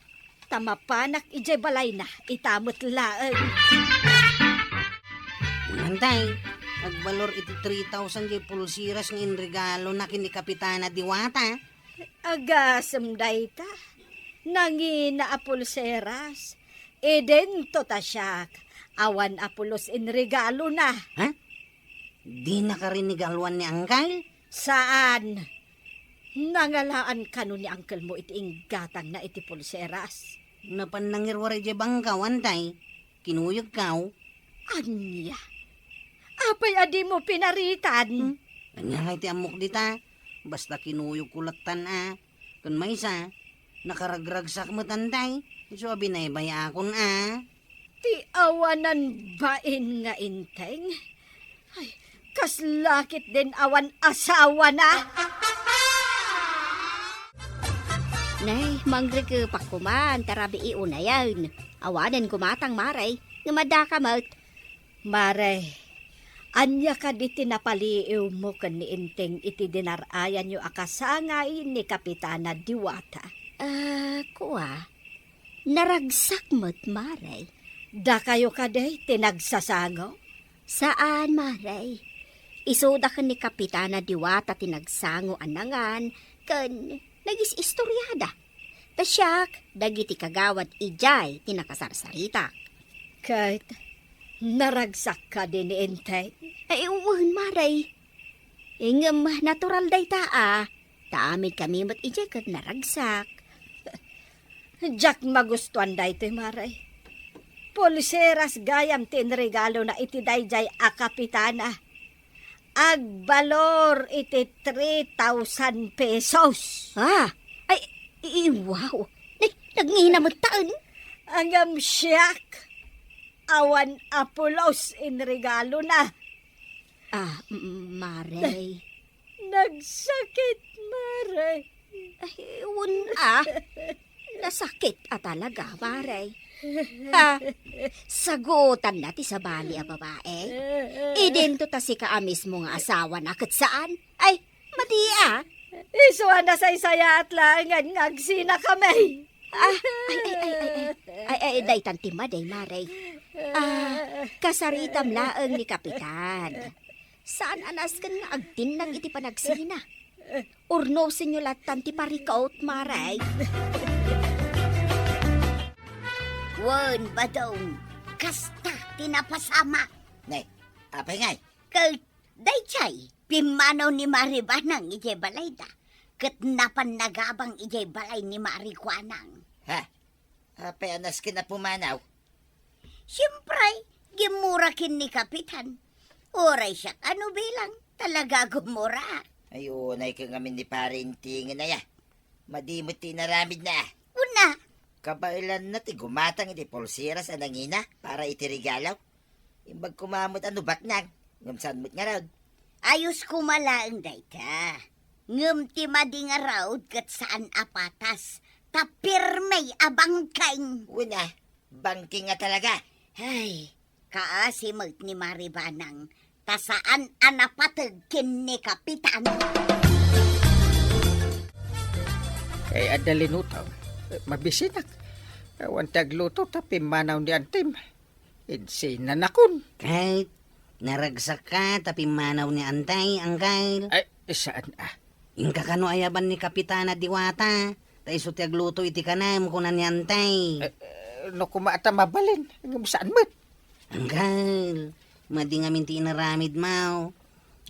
ta mapanak idiay balayna, ita met laeng. Uy, Antay, agbalor iti three thousand diay pulseras nga inregalona ken ni Kapitana Diwata. Agasem dayta. Nangina a pulseras. Idinto ta siak, awan a pulos inregalona. Ha? Dinaka rinigaluan ni Angkel? Saan. Nangalaan kano ni Angkelmo iti inggatangna iti pulseras. Napan nangiruar idiay bangkaw, Antay. Kinuyogkaw. Ania? Apay a dimo pinaritan? Hmm? Ania ngay ti ammok dita? Basta kinuyogko lattan a. Ken maysa, nakaragragsak met, Antay. Isu a binaybay-akon a. Ti awanan bain nga Enteng? Ay, kasla ketdin awan asawana. Nay, mangrikepak koman, ta rabii unayen. Awanen gumatang, Mare, ngem addaka met. Mare, ania kadi ti napaliiwmo ken ni Enteng iti dinar-ayanyo a kasangay ni Kapitana Diwata? Ah, kua, naragsak met, Mare. Dakayo kadi ti nagsasango? Saan, Mare. Isuda ken ni Kapitana Diwata ti nagsango a nangan ken nagis-istoriada. Ta siak, dagiti kagawad idiay ti nakasarsaritak. Ket naragsak kadi ni Enteng? Ay, wen, Mare. Ngem natural dayta a. Ta amin kami met idiay ket naragsak. Diak magustuan daytoy, Mare. Pulseras gayam ti inregalona iti daydiay a kapitana. Agbalor iti three thousand pesos. Ah, ay, i-, wow. Ay, nagngina met taen. Ngem siak, awan a pulos inregalona. Ah, m-, Mare. Nagsakit, Mare. Ay, wen a. Nasakit a talaga, Mare. Ha? Sagutanna ti sabali a babae. Idinto ta sika a mismo nga asawana ket saan? Ay, madi a. Isu a nasaysayaat laengen nga agsinakami. Ah, ay, ay, ay, ay, ay. Ay, ay, daytan ti madi, Mare. Ah, kasaritam laeng ni Kapitan. Saan a nasken nga agtinnag iti panagsina? Urnosenyo lattan ti parikot, Mare. Wen, Badong, kasta ti napasamak. Ne, apay ngay? Ket daydiay, pimmanaw ni Mari Banang idiay balayda, ket napan nagabang idiay balay ni Mari Kuanang. Ha? Apay a nasken a pumanaw? Siempre, gimmura ken ni Kapitan. Uray siak a nubilang, talaga a gummura. Ay, unay ket ngamin ni Pare Intingin aya. Madi met ti inaramidna. Una. Kabaelanna ti gumatang iti pulseras a nangina para iti regalo. Imbag koma met a nubatnang, ngem saan met ngarud? Ayos koma laeng dayta. Ngem ti madi ngarud ket saan a patas, ta pirme a bangkeng. Wen a, bangkeng a talaga. Ay, kaasi met ni Mari Banang, ta saan a napateg ken ni Kapitan. Ay, adda linutaw. Eh, mabisinak. Awan ti agluto ta pimmanaw ni Antim. Insinanakon. Ket naragsakka ta pimmanaw ni Antay, Angkel. Ay, saan a? Inka kano ayaban ni Kapitana Diwata, ta isu ti agluto iti kanem, kuna ni Antay. Eh, eh, no koma ta mabalin, ngem saan met? Angkel, madi ngamin ti inaramidmo.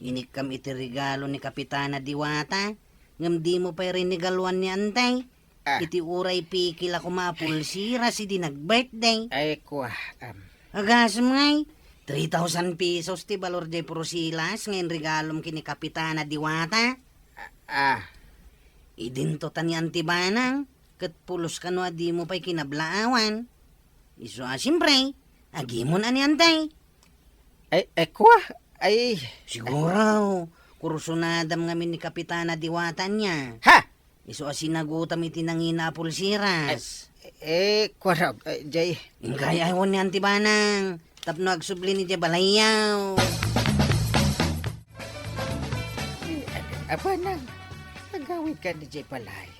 Inikkam iti regalo ni Kapitana Diwata, ngem dimo pay rinigaluan ni Antay. Ah. Iti uray pikil a koma a pulseras idi nag-birthday. Ay, kua, am. Agasem ngay, three thousand pesos ti balor diay pulseras nga inregalom ken ni Kapitana Diwata. Ah, ah. Idinto ta ni Anti Banang, ket pulos kano a dimo pay kinablaawan. Isu a siempre, agimon a ni Antay. Ay, ay, kua, ay. Siguro, kursunadam ngamin ni Kapitana Diwata nia. Ha? Isu a sinagutam iti nangina a pulseras. Eh, eh, kuarag, eh, jay. Inka ayawan ni Anti Banang, tapno agsubli idiay balayyo. Eh, a, Banang, agawidka idiay balay.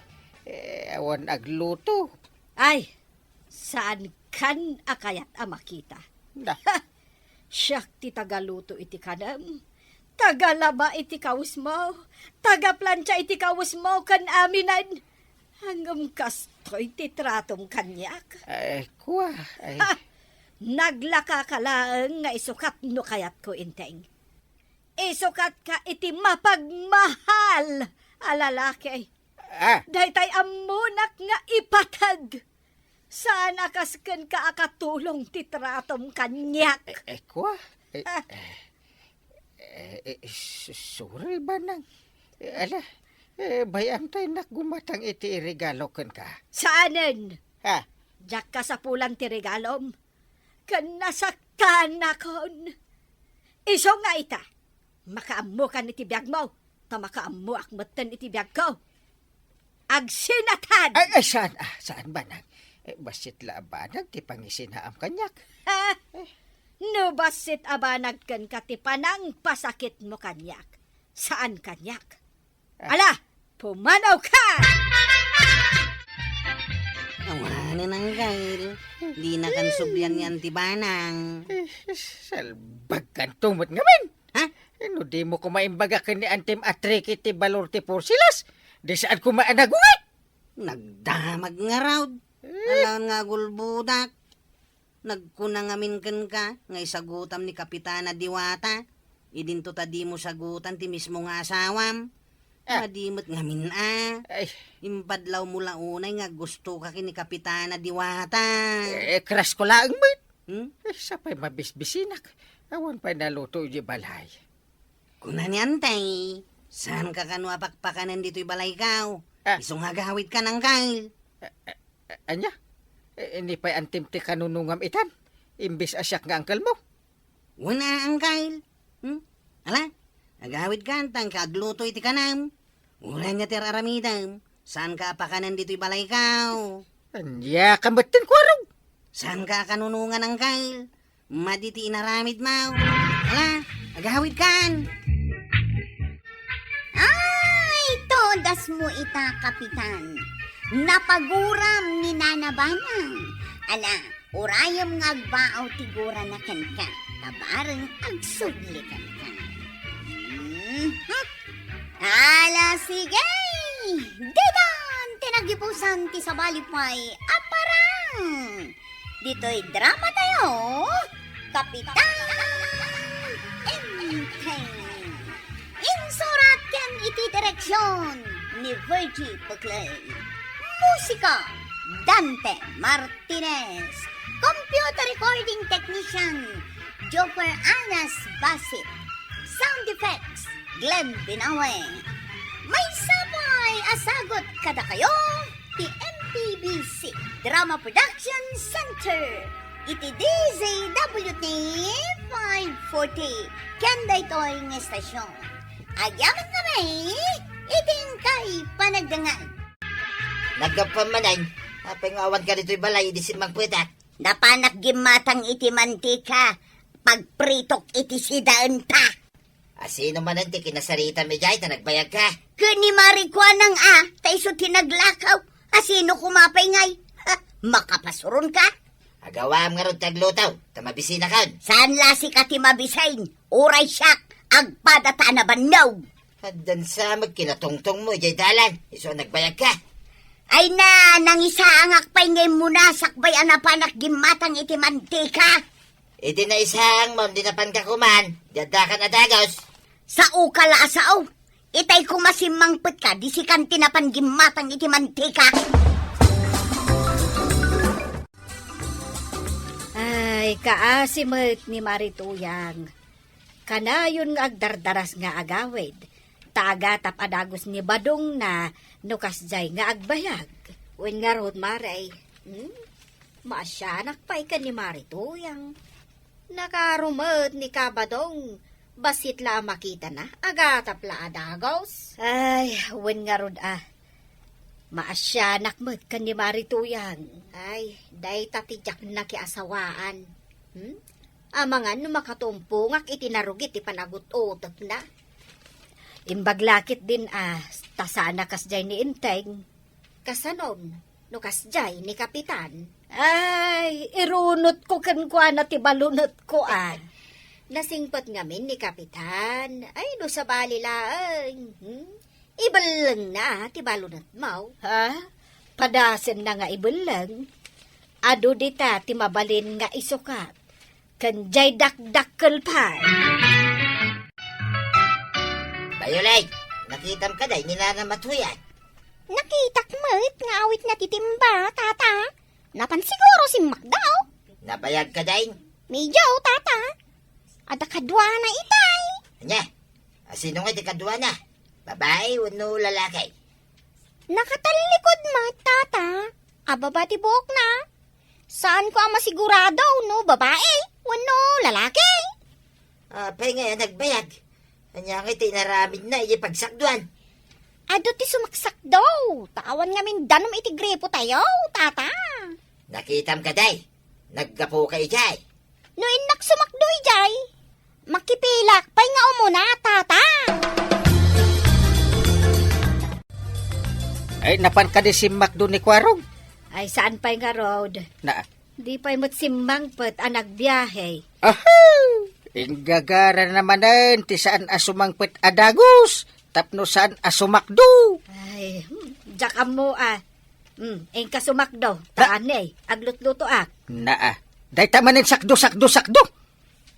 Eh, awan agluto. Ay, saankan a kayat a makita. Na. Siak ti tagaluto iti kanem, tagalaba iti kawesmo, tagaplancha iti kawesmo ken aminen. Ngem kastoy ti tratom kaniak. Ay, kua, ay. Ha! Naglakaka laeng nga isukat no kayatko, Enteng. Isukatka iti mapagmahal a lalaki. Ah. Daytay ammonak nga ipateg. Saan a kas kenka a katulong ti tratom kaniak. Eh, eh, kua? Eh, ah. Eh, eh, eh, s-, sorry, Banang. Eh, ala, eh, bay-am ta innak gumatang iti iregalo kenka. Saanen? Ha? Diak kasapulan ti regalom. Ken nasaktanakon. Isu nga ita, makaammokan iti biagmo, ta makaammoak metten iti biagko. Agsinatan! Ay, ay, saan, ah, saan, Banang? Eh, bassit la a banag ti pangisinaam kaniak. Ha? No bassit a banag kenka ti panangpasakitmo kaniak, saan kaniak. Ah. Ala, pumanawka! Awanen, Angkel. Dinakan sublian ni Anti Banang. Eh, salbagkanto met ngamin. Ha? Eh, no dimo koma imbaga ken ni Antim a trick iti balor ti porsilas, di saan koma a nagunget. Nagdamag ngarud. Eh. Alangan nga agulbodak. Nagkuna ngamin kenka nga isagutam ni Kapitana Diwata. Idinto ta dimo sagutan ti mismo nga asawam. Ah. Madi met ngamin a. Ay. Impadlawmo la unay nga gustoka ken ni Kapitana Diwata. Eh, crush ko laeng met. Hmm? Eh, sa pay mabisbisinak. Awan pay naluto iti balay. Kuna ni Antay, saanka kano a pakpakanen ditoy balaykaw? Ah. Isu nga agawidkan, Angkel. Ah, ah, ah, ania? Eh, ni pay antim ti kanunongam itan, imbes a siak nga angkelmo? Wen a, Angkel. Hmm? Ala, agawidkan, ta agluto iti kanam. Uray ania ti ar-aramidem, saanka a pakanen ditoy balaykaw. Ania ka metten, Kuarog? Saanka a kanunongan, Angkel. Madi ti inaramidmo. Ala, agawidkan. Ay, todasmo ita, Kapitan. Napaguram ni Nana Banang. Ala, urayem nga agbaaw ti gurana kenka, ta bareng agsubli kenka. Mhm. Ala, sige! Ditan ti nagipusan ti sabali pay a parang. Ditoy dramatayo, Kapitan Enteng. Insurat ken iti direksion ni Virgie Peclay. Musika, Dante Martinez. Computer recording technician, Joker Anas Basit. Sound effects, Glenn Binawe. Maysa pay a sagut kadakayo ti M P B C Drama Production Center iti D Z W T five forty ken daytoy nga estasion. Agyaman kami iti inkay panagdengngeg. Naggapuam manen, apay nga awanka ditoy balay idi simmangpetak? Napanak gimmatang iti mantika, pagpritok iti sidaenta. Asino manen ti kinasaritam idiay ta nagbayagka? Ken ni Mari Kuanang a, ta isu ti naglakaw. Asino koma pay ngay? Ha, makapasuronka? Agawam ngarud ti agluto, ta mabisinakon. Saan la sika ti mabisin? Uray siak, agpada ta a nabannog. Addan sa met kinatungtongmo idiay dalan, isu a nagbayagka. Ay na, nangisaangak pay nga immuna sakbay a napanak gimmatang iti mantika. Iti naisaangmo, di napanka koman, di addakan a dagus. Saoka la a sao. Itay koma simmangpetka, di sikan ti napan gimmatang iti mantika. Ay, kaasi met ni Mari Tuyang. Kanayon nga agdardaras nga agawid, ta agatap a dagus ni Badong na no kasdiay nga agbayag. Wen ngarud, Mare, hmm? Maasianak pay ken ni Mari Tuyang. Nakaaro met ni Kabadong, bassit la a makitana, agatap la a dagus. Ay, wen ngarud a. Maasianak met ken ni Mari Tuyang. Ay, dayta ti diak nakiasawaan. Hmm? Amangan no makatumpongak iti narugit ti panagut-utekna. Imbag la ketdin a, ta saan a kasdiay ni Enteng. Kasanon, no kasdiay ni Kapitan? Ay, irunotko kenkuana ti balunotko a. Nasingpet ngamin ni Kapitan. Ay, no sabali laeng. Hmm? Ibellengna ti balunotmo. Ha? Padasenna nga ibelleng? Adu dita ti mabalin nga isukat. Ken diay dakdakkel pay. Bayolay, nakitam kadi ni Nana Matuyan? Nakitak met nga awitna ti timba, Tata. Napan siguro simmakdaw. Nabayag kadi? Medyo, Tata. Adda kaduana itay. Ania? Asino nga ti kaduana? Babai wenno lalaki? Nakatallikod met, Tata. A baba ti buokna. Saanko a masigurado no babai wenno lalaki. Apay ngay a nagbayag? Ania ngay ti inaramidna iti pagsakduan? Adu ti sumaksakdo, ta awan ngamin danum iti gripotayo, Tata. Nakitam kadi? Naggapuka idiay? No innak sumakdo idiay, makipilak pay nga umuna, Tata. Ay, napan kadi simmakdo ni Kuarog? Ay, saan pay ngarud? Na, Di pay met simmangpet a nagbiahe. Aha! Inggagarana manen ti saan a sumangpet a dagus tapno saan a sumakdo. Ay, hmm, diak ammo a. Hmm, inka sumakdo. Ta-, ta anay, aglutlutoak. Naa. Dayta manen sakdo, sakdo, sakdo.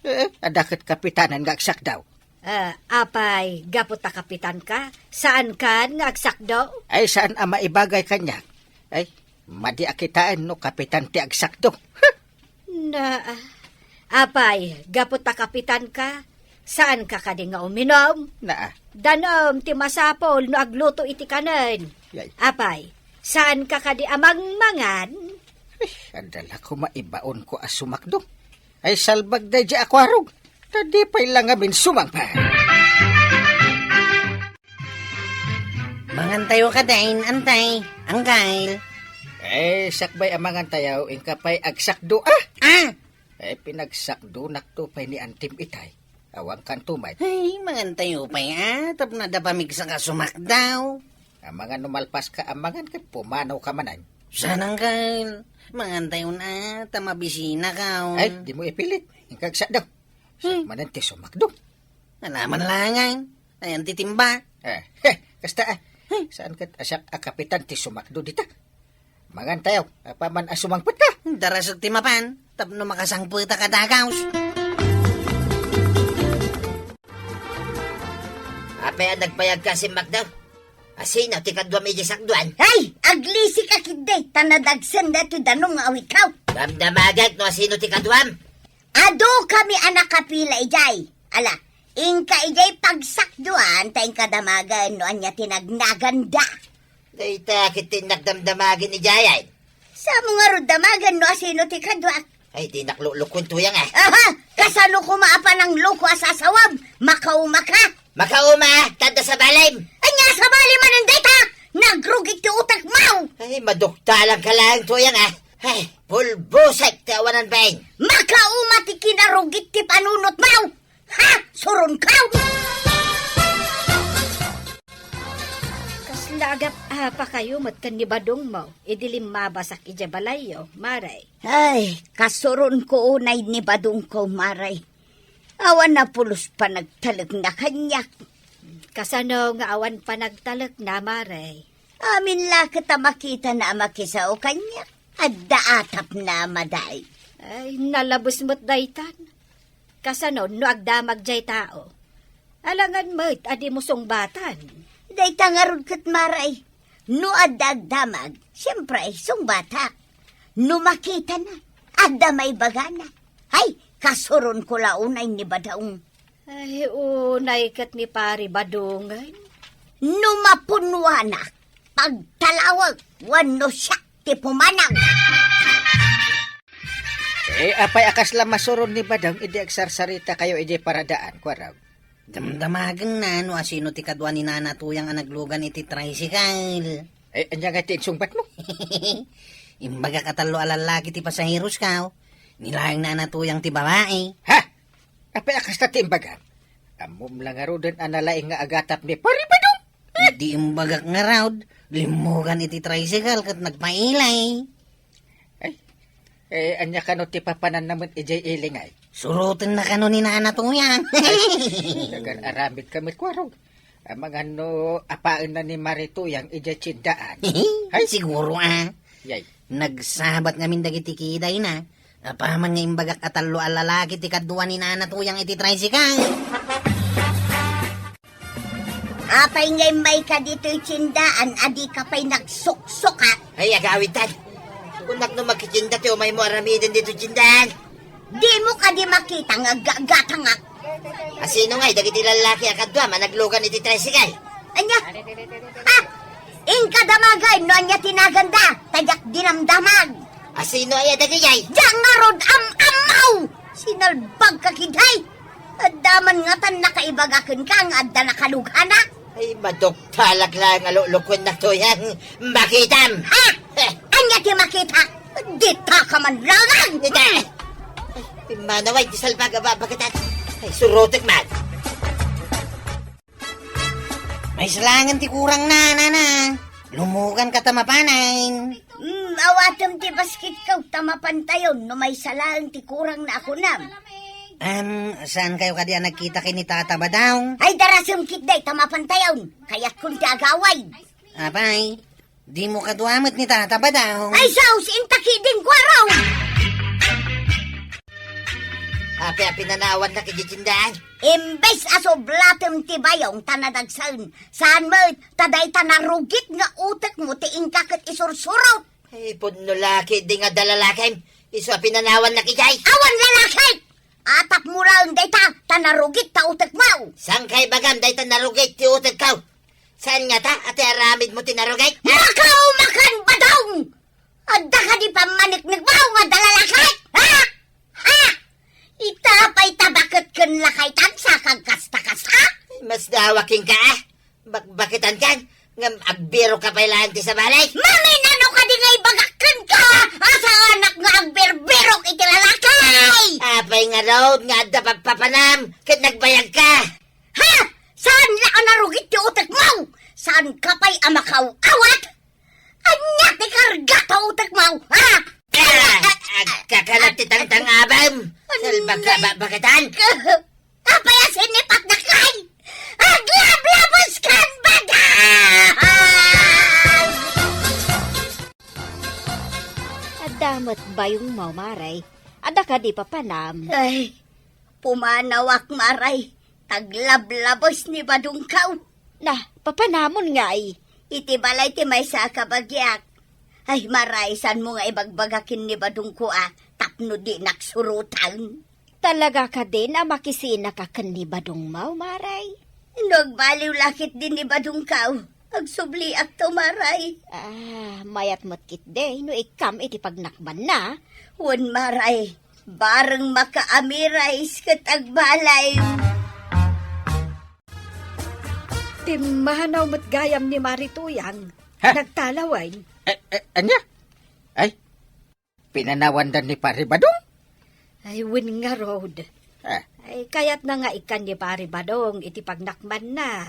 Eh, adda ket kapitanan nga agsakdaw. Ah, apay, gapu ta kapitan ka, saan kan nga agsakdo? Ay, saan a maibagay kaniak. Ay, madi a kitaen no kapitan ti agsakdo. Na, apay, gapu ta kapitan ka, saan ka kadi nga uminom? Naa. Danum ti masapul no agluto iti kanen. Yay. Apay, saan ka kadi a mangmangan? Ay, adda la koma ibaonko a sumakdo. Ay, salbag daydi a kuarog. Ta di pay la ngamin sumangpet. Mangantayo kadayn, antay, anggal. Eh, sakbay a mangantayo, inka pay agsakdo, ah! Ah! Eh, pinagsakdonakto pay ni Antim itay. Awan kanto met. Ay, mangantayo pay, ah, tapno adda pamigsa ka sumakdaw. Amangan no malpas ka, amangan ket pumanaw ka manen. Saan anggal. Mangantayon, ah, ta mabisina ka, oh. Ay, dimo ipilit. Inka agsakdo. Siak Hmm. manen ti sumakdo. Alaman langan. Ayan ti timba. Eh, heh, kasta, ah. Hmm. Saan ket a siak a kapitan ti sumakdo dita? Mangantayo, apaman a sumangpet ka. Darasek ti mapan, tapno makasangpeta ka dagaus. Apay a nagbayag ka, simmakdo? Asino ti kaduam iti sakduan? Ay, aglisi ka ketdi, ta nadagsen daytoy danum nga awitkaw. Damdamagek no asino ti kaduam. Adu kami a nakapila idiay. Ala, inka idiay pagsakduan, ta inka damagen no ania ti nagnaganda. Dayta ket ti innak damdamagen idiay. Saan mo ngarud damagen no asino ti kaduak? Ay, dinak luklukon, Tuyang, ah. Aha! Kasano koma a panangloko a sasawam? Makauma ka? Makauma, ta adda sabalim. Ania sabalim manen dayta? Nagrugit ti utekmo! Ay, maduktalan ka laeng, Tuyang, ah. Ay, pulbosek ti awanan bain. Makauma ti kinarugit ti panunotmo! Ha? Suronko! Kasla agap-apakayo met ken ni badongmo idi limmabasak idiay balayyo, Mare? Ay, kasuronko unay ni badongko, Mare. Awan a pulos panagtalekna kaniak. Kasano nga awan panagtalekna, Mare? Amin la ket a makitana a makisao kaniak. Adda atapna a madi. Ay, nalabes met daytan. Kasano no agdamag diay tao? Alangan met a dimo sungbatan. Dayta ngarud ket, Mare, no adda agdamag, siempre, sungbatak. No makitana, adda maibagana. Ay, kasuronko la unay ni badong. Ay, unay ket ni Pari Badongen. No mapunuanak, pagtalawek, wenno siak ti pumanaw. Eh, apay a kasla masuron ni badong idi agsarsarita kayo idiay paradaan, kuarog? Damdamagenna no asino ti kadua ni Nana Tuyang a naglugan iti tricycle. Eh, ania nga ti insungbatmo? Imbagak a tallo a lallaki ti pasaherosko. Ni laeng Nana Tuyang ti babai. Ha? Apay a kasta ti imbagam? Ammom la ngaruden a nalaing nga agatap ni Pari Badong? Idi imbagak ngarud, limmugan iti tricycle ket nagpailay. Ay, eh, ania kano ti papananna met idiay ili ngay? Surotenna kano ni Nana Tuyang. Ay, nagan-aramid ka met, kuarog. Amangan no apaenna ni Mari Tuyang idiay tiendaan. Ay, siguro, ah. Yay. Nagsabat ngamin dagiti kidayna. Apaman nga imbagak a tallo a lalaki ti kadua ni Nana Tuyang iti tricycle. Apay nga immayka ditoy tiendaan a dika pay nagsuksukak? Ay, agawidtan. Kunak no makitienda ti umaymo aramiden ditoy tiendaan. Dimo kadi makita nga aggatgatangak? Asino ngay dagiti lallaki a kaduam a naglugan iti tricycle? Ania? Ha? Inka damagen no ania ti naganda, ta diak dinamdamag. Asino aya dagijay? Diak ngarud am-ammo! Sinalbagka ketdi! Adda man ngatan nakaibaga kenka nga adda nakalugana. Ay, maduktalak laeng a luklukuennak, Tuyang. Makitam! Ha? Eh. Ania ti makita? Dita ka man laeng! Dita! Ay, pimmanaway ti salbag a babagatan. Ay, surotek man. Maislangen ti kurangna, nana. Lumugan ka ta mapanen. Hmm, awatem ti basketko ta mapantayon no maisalaeng ti kurangna a kunam. Em, saan kayo kadi a nagkita ken ni Tata Badong? Ay, darasem ketdi ta mapantayon. Kayatkon ti agawid. Apay, dimo kadua met ni Tata Badong? Ay, sus, inta ketdin kuarog! Apay a pinanawannak iti tiendaan? Imbes a sublatem ti bayong ta nadagsen, saan met ta dayta narugit nga utekmo ti inka ket isursurot. Ay, pudno la ketdi nga adda lalakim. Isu a pinanawannak idiay. Awan lalaki! Atapmo laeng dayta ta narugit ta utekmo. Saan ka ibagam dayta narugit ti utekko? Saan ngata a ti aramidmo ti narugit? Makaumakan, Badong! Adda kadi pammaniknikmo nga adda lalaki? Ha? Ha? Ita pay ta baket ken lakaytan sa kagkasta-kasta? Ay, masdawa kenka, ah. Bakbaketankan, ngem agbirokka pay laeng ti sabali. Maminano kadi nga ibagak kenka a saanak nga agbirbirok iti lalaki? Apay ngarud nga adda pagpapanam ket nagbayagka? Ha? Saan la a narugit ti utekmo? Saanka pay a makaaw-awat? Ania ti karga ta utekmo, ha? Ah! Agkakanat ti tangtangabem! Salbagka, ba-, baketan! Apay a sinipatnak kay? Aglablabos kan, Badong! Adda met bayongmo, Mare. Adda kadi papanam? Ay, pumanawak, Mare. Taglablabos ni Badongko. Na, papanamon ngay? Iti balay ti maysa a kabagiak. Ay, Mare, saanmo nga ibagbaga ken ni Badongko a tapno dinak surotan. Talaga kadin a makisinaka ken ni Badongmo, Mare? No agbaliw la ketdi ni Badongko, agsubliakto, Mare. Ah, mayat met ketdi no ikkam iti pagnakbanna. Wen, Mare, bareng makaamiris ket agbaliw. Pimmanaw met gayam ni Mare Tuyang. Ha? Nagtalawen. Eh, eh, ania? Ay, pinanawanda ni Pare Badong? Ay, wen ngarud. Ah. Ay, kayatna nga ikkan ni Pare Badong iti pagnakbanna.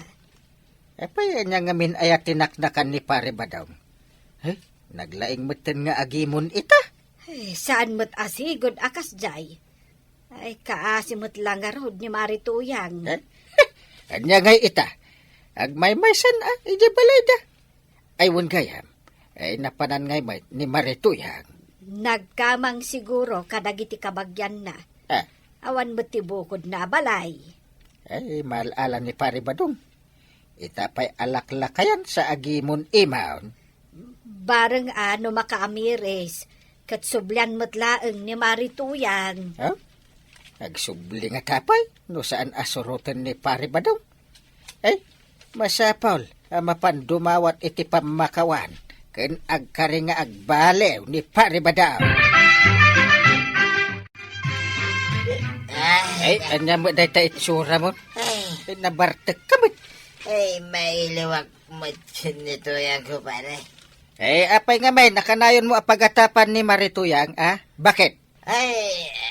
Apay ania ngamin aya ti naknakan ni Pare Badong? Eh, naglaing metten nga agimon ita? Eh, saan met a sigud a kasdiay? Ay, kaasi met la ngarud ni Mare Tuyang. Eh? Ania ngay ita? Agmaymaysan a, idiay balayda. Ay, wen gayam. Ay, napanan ngay met ni Mare Tuyang. Nagkamang siguro kadagiti kabagianna. Ah. Awan met ti bukodna a balay. Ay, maal-ala ni Pare Badong. Ita pay a laklakayan sa agimon-imon. Bareng a no makaamiris, ket sublian met laeng ni Mare Tuyang. Ha? Agsubli ngata pay no saan a suroten ni Pare Badong. Eh, masapul a mapan dumawat iti pammakawan ken agkari nga agbaliw ni Pare Badong. Ay, ania met dayta itsuramon? Ay. Eh, nabartekka met. Ay, mailiwak met ni Tuyang, kumpare. Eh, apay ngamin, a kanayonmo a pagatapan ni Mare Tuyang, a? Baket? Ay,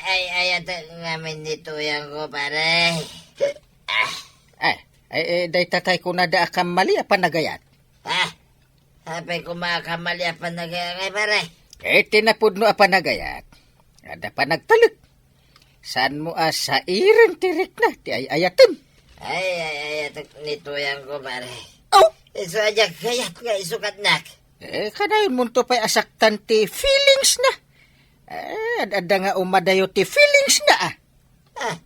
ay, ayat ngamin ni Tuyang, kumpare. Ah. Eh, eh, eh, dayta tay kunada a kammali a panagayat. Ah, apay koma a kammali a panagayat, pare? Eh, ti napudno a panagayat. Adda panagtalek. Saanmo a sairen ti rikna ti ay-ayatem? Ay, ay-ayatek ni Tuyang, kumpare. Oh! Isu a diak kayat nga isukatnak. Eh, kanayonmonto pay a saktan ti feelings na. Eh, ad-adda nga umadayo ti feelings na, ah. Ah,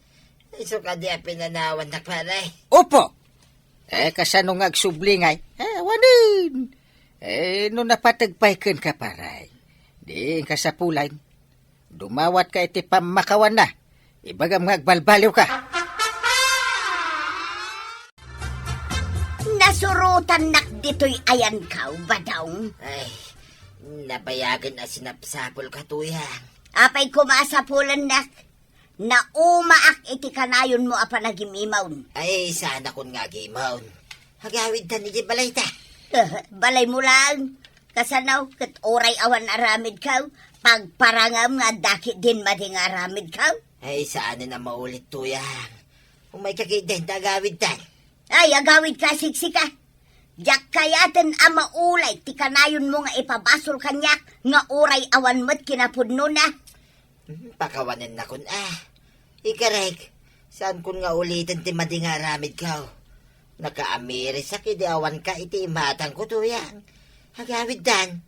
isu kadi a pinanawannak, pare? Opo. Eh, kasano nga agsubli ngay? Eh, awanen. Eh, no napateg pay kenka, pare, di inka sapulan. Dumawatka iti pammakawanna. Ibagam nga agbalbaliwka. Nasurotannak ditoy ayanko, Badong. Ay, nabayagen a sinapsapulka, Tuyang. Apay koma a sapulennak? Naumaak iti kanayonmo a panagim-imon. Ay, saanakon nga agimon. Agawidtan iti balayta. Balaymo laeng. Kasano, ket uray awan aramidko, pagparangam nga adda ketdin madi nga aramidko? Ay, saanen a maulit, Tuyang. Umayka ketdin ta agawidtan. Ay, agawidka, siksika. Diak kayaten a maulay ti kanayonmo nga ipabasol kaniak nga uray awan met kinapudnona. Hmm, pakawanennakon a. Ikarek, saankon nga uliten ti madi nga aramidko. Nakaamirisak idi awanka iti imatangko, Tuyang. Agawidtan.